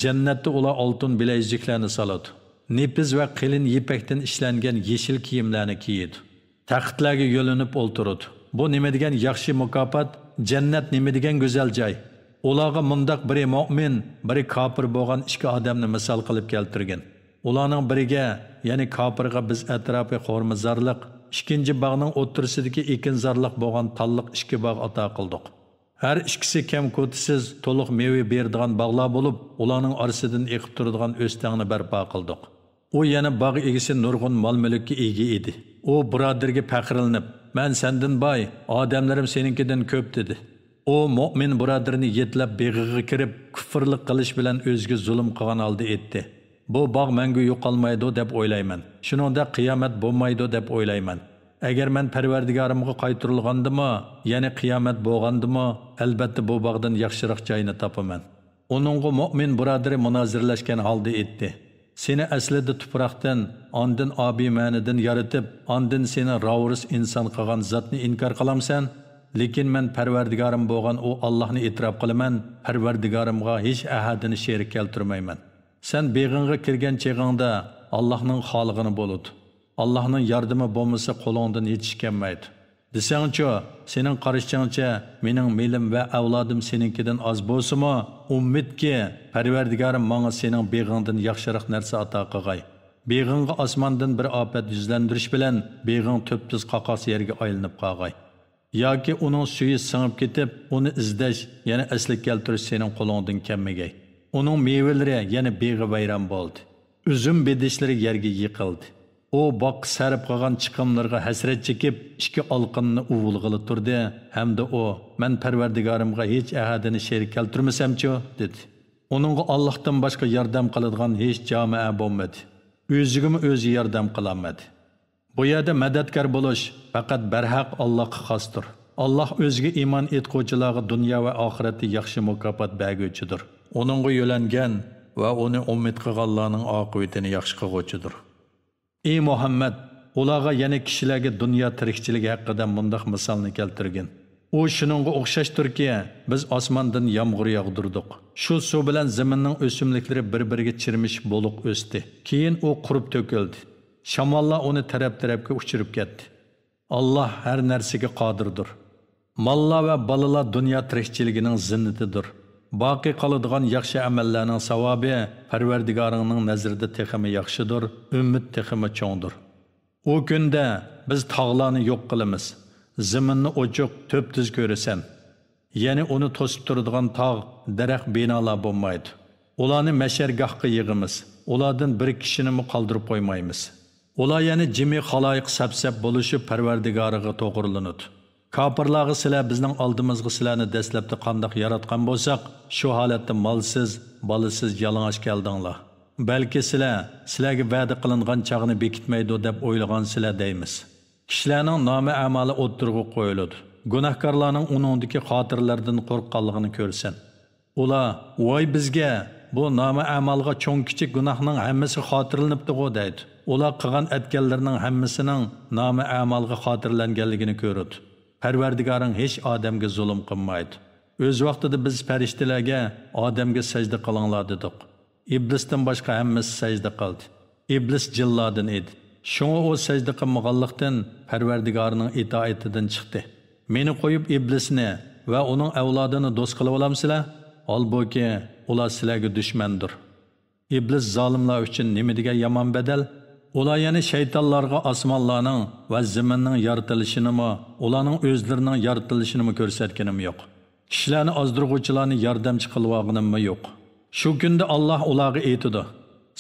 جەننەتتە ئۇلار ئالتۇن بىلەيزۈكلەرنى سالىدۇ. نېپىز ۋە قېلىن يىپەكتىن ئىشلەنگەن يېشىل كىيىملەرنى كىيىدۇ. تەختلەرگە يۆلىنىپ ئولتۇرىدۇ. بۇ نېمە دېگەن ياخشى مۇكاپات، جەننەت نېمە دېگەن گۈزەل جاي. ئۇلارغا مۇنداق بىرى مۆمىن، بىرى كاپىر بولغان ئىككى ئادەمنى مىسال قىلىپ كەلتۈرگىن. ئۇلارنىڭ بىرىگە، يەنى كاپىرغا بىز ئەتراپى خورمىزارلىق، ئىككىنچى باغنىڭ ئوتتۇرىسىدىكى ئېكىنزارلىق بولغان تاللىق ئىككى باغ ئاتا قىلدۇق. ھەر ئىككىسى كەم-كوتىسىز، تولۇق مېۋە بېرىدىغان باغلار بولۇپ، ئۇلارنىڭ ئارىسىدىن ئېقىپ تۇرىدىغان ئۆستەڭنى بەرپا قىلدۇق. ئۇ يەنە باغ ئىگىسى نۇرغۇن مال-مۈلۈككە ئىگە ئىدى. ئۇ بۇرادىرىگە پەخىرلىنىپ، «مەن سەندىن باي، ئادەملىرىم سېنىڭكىدىن كۆپ» دېدى. ئۇ مۆمىن بۇرادىرىنى يېتىلەپ بېغىغا كىرىپ، كۇفرلۇق قىلىش بىلەن ئۆزىگە زۇلۇم قىلغان ھالدا ئېيتتى، «بۇ باغ مەڭگۈ يوقالمايدۇ دەپ ئويلايمەن. شۇنىڭدەك قىيامەت بولمايدۇ دەپ ئويلايمەن. ئەگەر مەن پەرۋەردىگارىمغا قايتۇرۇلغاندىمۇ، يەنى قىيامەت بولغاندىمۇ، ئەلبەتتە بۇ باغدىن ياخشىراق جاينى تاپىمەن.» ئۇنىڭغا مۆمىن بۇرادىرى مۇنازىرىلەشكەن ھالدا ئېيتتى، «سېنى ئەسلىدە تۇپراقتىن، ئاندىن ئابىمەنىدىن يارىتىپ، ئاندىن سېنى راۋۇرۇس ئىنسان قىلغان زاتنى ئىنكار قىلامسەن؟ لېكىن مەن پەرۋەردىگارىم بولغان ئۇ ئاللاھنى ئېتىراپ قىلىمەن، پەرۋەردىگارىمغا ھېچ ئەھەدىنى شېرىك كەلتۈرمەيمەن. سەن بېغىڭغا كىرگەن چېغىڭدا ئاللاھنىڭ خالىغىنى بولىدۇ. ئاللاھنىڭ ياردىمى بولمىسا قولۇڭدىن ھېچ ئىش كەلمەيدۇ. دېسەڭچۇ، سېنىڭ قارىشىڭچە مېنىڭ مېلىم ۋە ئەۋلادىم سېنىڭكىدىن ئاز بولسىمۇ، ئۈمىدكى، پەرۋەردىگارىم ماڭا سېنىڭ بېغىڭدىن ياخشىراق نەرسە ئاتا قىلغاي. بېغىڭغا ئاسماندىن بىر ئاپەت يۈزلەندۈرۈش بىلەن بېغىڭ تۈپتۈز قاقاس يەرگە ئايلىنىپ قالغاي. ياكى ئۇنىڭ سۈيى سىڭىپ كېتىپ، ئۇنى ئىزدەش، يەنە ئەسلىگە كەلتۈرۈش سېنىڭ قولۇڭدىن كەلمىگەي. ئۇنىڭ مېۋىلىرى يەنە بېغى ۋەيران بولدى. ئۈزۈم بېدىشلىرى يەرگە يىقىلدى. ئۇ باغقا سەرپ قىلغان چىقىملىرىغا ھەسرەت چېكىپ، ئىككى ئالىقىنىنى ئۇۋۇلىغىلى تۇردى ھەمدە ئۇ، مەن پەرۋەردىگارىمغا ھېچ ئەھەدىنى شېرىك كەلتۈرمىسەمچۇ؟ دېدى. ئۇنىڭغا ئاللاھتىن باشقا ياردەم قىلىدىغان ھېچ جامائە بولمىدى. ئۆزىگىمۇ ئۆزى ياردەم قىلالمىدى. بۇ يەردە مەدەتكار بولۇش پەقەت بەرھەق ئاللاھقا خاستۇر. ئاللاھ ئۆزىگە ئىمان ئېيتقۇچىلارغا دۇنيا ۋە ئاخىرەتتە ياخشى مۇكاپات بەرگۈچىدۇر. ئۇنىڭغا يۆلەنگەن ۋە ئۇنى ئۈمىد قىلغانلارنىڭ ئاقىۋىتىنى ياخشى قىلغۇچىدۇر. ئى مۇھەممەد، ئۇلارغا، يەنى كىشىلەرگە دۇنيا تىرىكچىلىكى ھەققىدە مۇنداق مىسالنى كەلتۈرگىن. ئۇ شۇنىڭغا ئوخشاشتۇركى، بىز ئاسماندىن يامغۇر ياغدۇردۇق. شۇ سۇ بىلەن زېمىننىڭ ئۆسۈملۈكلىرى بىر-بىرىگە چىرمىشىپ بولۇق ئۆستى. كېيىن ئۇ قۇرۇپ تۆكۈلدى. شاماللار ئۇنى تەرەپ-تەرەپكە ئۇچۇرۇپ كەتتى. ئاللاھ ھەر نەرسىگە قادىردۇر. ماللار ۋە بالىلار دۇنيا تىرىكچىلىكىنىڭ زىننىتىدۇر. باقىي قالىدىغان ياخشى ئەمەللەرنىڭ ساۋابى پەرۋەردىگارىڭنىڭ نەزىرىدە تېخىمۇ ياخشىدۇر، ئۈمىد تېخىمۇ چوڭدۇر. ئۇ كۈندە بىز تاغلارنى يوق قىلىمىز، زېمىننى ئوچۇق، تۈپتۈز كۆرىسەن. يەنى ئۇنى توسۇپ تۇرىدىغان تاغ، دەرەخ، بىنالار بولمايدۇ. ئۇلارنى مەشەرگاھقا يىغىمىز، ئۇلاردىن بىر كىشىنىمۇ قالدۇرۇپ قويمايمىز. ئۇلار يەنە جىمى خالايىق سەپسەپ بولۇشۇپ پەرۋەردىگارىغا توغرىلىنىدۇ. كاپىرلارغا، سىلەر بىزنىڭ ئالدىمىزغا سىلەرنى دەسلەپتە قانداق ياراتقان بولساق، شۇ ھالەتتە مالسىز، بالىسىز، يالىڭاچ كەلدىڭلار. بەلكى سىلەر، سىلەرگە ۋەدە قىلىنغان چاغنى بېكىتمەيدۇ دەپ ئويلىغانسىلەر دەيمىز. كىشىلەرنىڭ نامە-ئەمالى ئوتتۇرىغا قويۇلىدۇ. گۇناھكارلارنىڭ ئۇنىڭدىكى خاتىرىلەردىن قورققانلىقىنى كۆرىسەن. ئۇلار، ۋاي بىزگە! بۇ نامە-ئەمالغا چوڭ-كىچىك گۇناھنىڭ ھەممىسى خاتىرىلىنىپتىغۇ دەيدۇ. ئۇلار قىلغان-ئەتكەنلىرىنىڭ ھەممىسىنىڭ نامە-ئەمالغا خاتىرىلەنگەنلىكىنى كۆرىدۇ. پەرۋەردىگارىڭ ھېچ ئادەمگە زۇلۇم قىلمايدۇ. ئۆز ۋاقتىدا بىز پەرىشتىلەرگە ئادەمگە سەجدە قىلىڭلار دېدۇق. ئىبلىستىن باشقا ھەممىسى سەجدە قىلدى. ئىبلىس جىنلاردىن ئىدى. شۇڭا ئۇ سەجدە قىلمىغانلىقتىن پەرۋەردىگارىنىڭ ئىتائىتىدىن چىقتى. مېنى قويۇپ ئىبلىسنى ۋە ئۇنىڭ ئەۋلادىنى دوست قىلىۋالامسىلەر؟ ھالبۇكى، ئۇلار سىلەرگە دۈشمەندۇر. ئىبلىس زالىملار ئۈچۈن نېمە دېگەن يامان بەدەل! ئۇلار يەنە شەيتانلارغا ئاسمانلارنىڭ ۋە زېمىننىڭ يارىتىلىشىنىمۇ، ئۇلارنىڭ ئۆزلىرىنىڭ يارىتىلىشىنىمۇ كۆرسەتكىنىم يوق. كىشىلەرنى ئازدۇرغۇچىلارنى ياردەمچى قىلىۋالغىنىممۇ يوق. شۇ كۈندە ئاللاھ ئۇلارغا ئېيتىدۇ،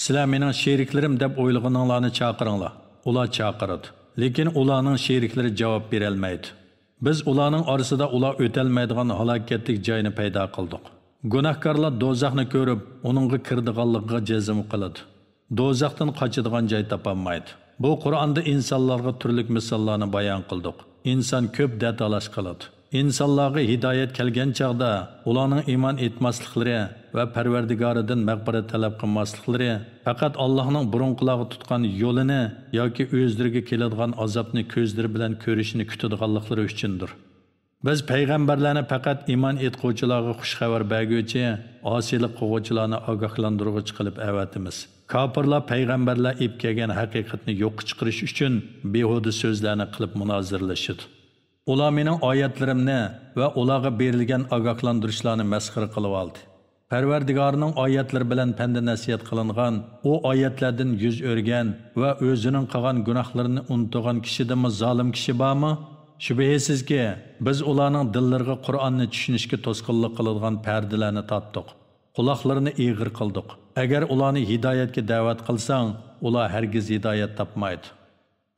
سىلەر مېنىڭ شېرىكلىرىم دەپ ئويلىغىنىڭلارنى چاقىرىڭلار. ئۇلار چاقىرىدۇ. لېكىن ئۇلارنىڭ شېرىكلىرى جاۋاب بېرەلمەيدۇ. بىز ئۇلارنىڭ ئارىسىدا ئۇلار ئۆتەلمەيدىغان ھالاكەتلىك جاينى پەيدا قىلدۇق. گۇناھكارلار دوزاخنى كۆرۈپ، ئۇنىڭغا كىرىدىغانلىقىغا جەزم قىلىدۇ. دوزاختىن قاچىدىغان جاي تاپالمايدۇ. بۇ قۇرئاندا ئىنسانلارغا تۈرلۈك مىساللارنى بايان قىلدۇق. ئىنسان كۆپ دەتالاش قىلىدۇ. ئىنسانلارغا ھىدايەت كەلگەن چاغدا، ئۇلارنىڭ ئىمان ئېيتماسلىقلىرى ۋە پەرۋەردىگارىدىن مەغپىرەت تەلەپ قىلماسلىقلىرى پەقەت ئاللاھنىڭ بۇرۇنقىلارغا تۇتقان يولىنى ياكى ئۆزلىرىگە كېلىدىغان ئازابنى كۆزلىرى بىلەن كۆرۈشىنى كۈتىدىغانلىقلىرى ئۈچۈندۇر. بىز پەيغەمبەرلەرنى پەقەت ئىمان ئېيتقۇچىلارغا خۇش خەۋەر بەرگۈچى، ئاسىيلىق قىلغۇچىلارنى ئاگاھلاندۇرغۇچى قىلىپ ئەۋەتىمىز. كاپىرلار پەيغەمبەرلەر ئېلىپ كەلگەن ھەقىقەتنى يوققا چىقىرىش ئۈچۈن بىھۇدە سۆزلەرنى قىلىپ مۇنازىرىلىشىدۇ. ئۇلار مېنىڭ ئايەتلىرىمنى ۋە ئۇلارغا بېرىلگەن ئاگاھلاندۇرۇشلارنى مەسخىرە قىلىۋالدى. پەرۋەردىگارنىڭ ئايەتلىرى بىلەن پەندە نەسىھەت قىلىنغان، ئۇ ئايەتلەردىن يۈز ئۆرۈگەن ۋە ئۆزىنىڭ قىلغان گۇناھلىرىنى ئۇنتۇغان كىشىدىنمۇ زالىم كىشى بارمۇ؟ شۈبھىسىزكى، بىز ئۇلارنىڭ دىللىرىغا قۇرئاننى چۈشىنىشكە توسقۇنلۇق قىلىدىغان پەردىلەرنى تارتتۇق. قۇلاقلىرىنى ئېغىر قىلدۇق. ئەگەر ئۇلارنى ھىدايەتكە دەۋەت قىلساڭ، ئۇلار ھەرگىز ھىدايەت تاپمايدۇ.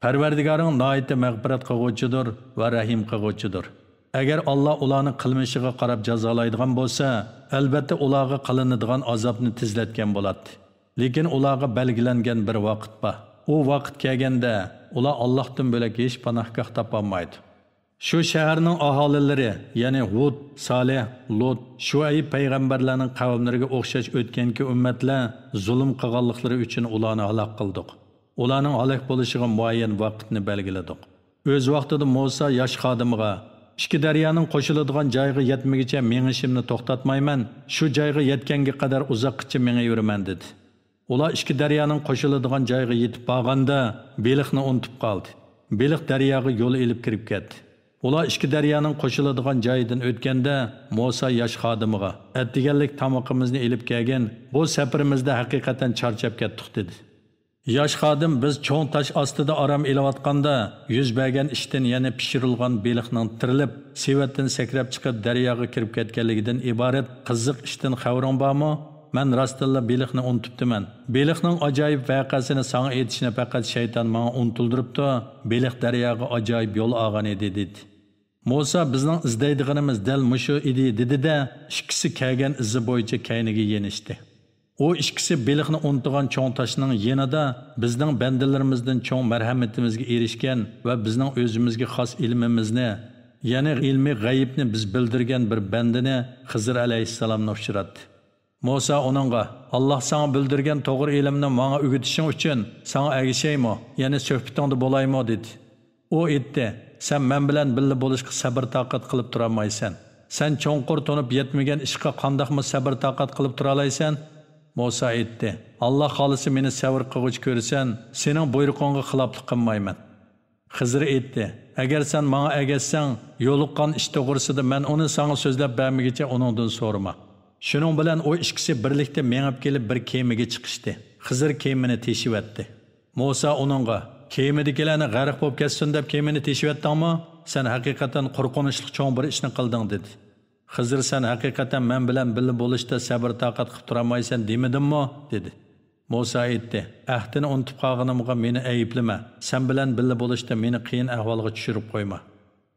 پەرۋەردىگارىڭ ناھايىتى مەغپىرەت قىلغۇچىدۇر ۋە رەھىم قىلغۇچىدۇر. ئەگەر ئاللا ئۇلارنى قىلمىشىغا قاراپ جازالايدىغان بولسا، ئەلبەتتە ئۇلارغا قىلىنىدىغان ئازابنى تېزلەتكەن بولاتتى. لېكىن ئۇلارغا بەلگىلەنگەن بىر ۋاقىت بار. ئۇ ۋاقىت كەلگەندە، ئۇلار ئاللاھتىن بۆلەك ھېچ پاناھگاھ تاپالمايدۇ. شۇ شەھەرنىڭ ئاھالىلىرى، يەنى ھۇد، سالىھ، لۇت، شۇئەيب پەيغەمبەرلەرنىڭ قەۋملىرىگە ئوخشاش ئۆتكەنكى ئۈممەتلەر زۇلۇم قىلغانلىقلىرى ئۈچۈن ئۇلارنى ھالاك قىلدۇق. ئۇلارنىڭ ھالاك بولۇشىغا مۇئەييەن ۋاقىتنى بەلگىلىدۇق. ئۆز ۋاقتىدا مۇسا ياش خادىمىغا، ئىككى دەريانىڭ قوشۇلىدىغان جايىغا يەتمىگۈچە مېڭىشىمنى توختاتمايمەن، شۇ جايغا يەتكەنگە قەدەر ئۇزاققىچە مېڭىۋېرىمەن، دېدى. ئۇلار ئىككى دەريانىڭ قوشۇلىدىغان جايىغا يېتىپ بارغاندا، بېلىقنى ئۇنتۇپ قالدى. بېلىق دەرياغا يول ئېلىپ كىرىپ كەتتى. ئۇلار ئىككى دەريانىڭ قوشۇلىدىغان جايىدىن ئۆتكەندە، مۇسا ياش خادىمىغا، ئەتىگەنلىك تامىقىمىزنى ئېلىپ كەلگىن، بۇ سەپىرىمىزدە ھەقىقەتەن چارچاپ كەتتۇق، دېدى. ياش خادىم، بىز چوڭ تاش ئاستىدا ئارام ئېلىۋاتقاندا، يۈز بەرگەن ئىشتىن، يەنى پىشۇرۇلغان بېلىقنىڭ تىرىلىپ، سېۋەتتىن سەكرەپ چىقىپ، دەرياغا كىرىپ كەتكەنلىكىدىن ئىبارەت قىزىق ئىشتىن خەۋىرىڭ بارمۇ؟ مەن راستتىنلا بېلىقنى ئۇنتۇپتىمەن. بېلىقنىڭ ئاجايىپ ۋەقەسىنى ساڭا ئېيتىشنى پەقەت شەيتان ماڭا ئۇنتۇلدۇرۇپتۇ. بېلىق دەرياغا ئاجايىپ يول ئالغان ئىدى، دېدى. مۇسا، بىزنىڭ ئىزدەيدىغىنىمىز دەل مۇشۇ ئىدى، دېدى-دە، ئىككىسى كەلگەن ئىزى بويىچە كەينىگە يېنىشتى. ئۇ ئىككىسى بېلىقنى ئۇنتۇغان چوڭ تاشنىڭ يېنىدا بىزنىڭ بەندىلىرىمىزدىن چوڭ مەرھەمىتىمىزگە ئېرىشكەن ۋە بىزنىڭ ئۆزىمىزگە خاس ئىلمىمىزنى، يەنى ئىلمى غەيىبنى بىز بىلدۈرگەن بىر بەندىنى، خىزىر ئەلەيھىسسالامنى ئۇچراتتى. مۇسا ئۇنىڭغا، ئاللاھ ساڭا بىلدۈرگەن توغرا ئىلىمنى ماڭا ئۆگىتىشىڭ ئۈچۈن ساڭا ئەگىشەيمۇ، يەنى سۆھبىتىڭدە بولايمۇ؟ دېدى. ئۇ ئېيتتى، سەن مەن بىلەن بىللە بولۇشقا سەبىر-تاقەت قىلىپ تۇرالمايسەن. سەن چوڭقۇر تونۇپ يەتمىگەن ئىشقا قانداقمۇ سەبىر-تاقەت قىلىپ تۇرالايسەن؟ مۇسا ئېيتتى، ئاللاھ خالىسا مېنى سەۋر قىلغۇچى كۆرىسەن، سېنىڭ بۇيرۇقۇڭغا خىلاپلىق قىلمايمەن. خىزىر ئېيتتى، ئەگەر سەن ماڭا ئەگەشسەڭ، يولۇققان ئىش توغرىسىدا مەن ئۇنى ساڭا سۆزلەپ بەرمىگىچە ئۇنىڭدىن سورىما. شۇنىڭ بىلەن ئۇ ئىككىسى بىرلىكتە مېڭىپ كېلىپ بىر كېمىگە چىقىشتى. خىزىر كېمىنى تېشىۋەتتى. مۇسا ئۇنىڭغا، كېمىدىكىلەرنى غەرق بولۇپ كەتسۇن دەپ كېمىنى تېشىۋەتتىڭمۇ؟ سەن ھەقىقەتەن قورقۇنچلۇق چوڭ بىر ئىشنى قىلدىڭ، دېدى. خىزىر، سەن ھەقىقەتەن مەن بىلەن بىللە بولۇشتا سەبىر-تاقەت قىلىپ تۇرالمايسەن دېمىدىممۇ؟ دېدى. مۇسا ئېيتتى، ئەھدىنى ئۇنتۇپ قالغىنىمغا مېنى ئەيىبلىمە، سەن بىلەن بىللە بولۇشتا مېنى قىيىن ئەھۋالغا چۈشۈرۈپ قويما.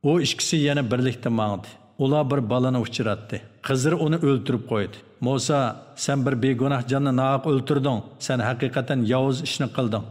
ئۇ ئىككىسى يەنە بىرلىكتە ماڭدى. ئۇلار بىر بالىنى ئۇچراتتى. خىزىر ئۇنى ئۆلتۈرۈپ قويدى. مۇسا، سەن بىر بىگۇناھ جاننى ناھەق ئۆلتۈردۈڭ، سەن ھەقىقەتەن ياۋۇز ئىشنى قىلدىڭ.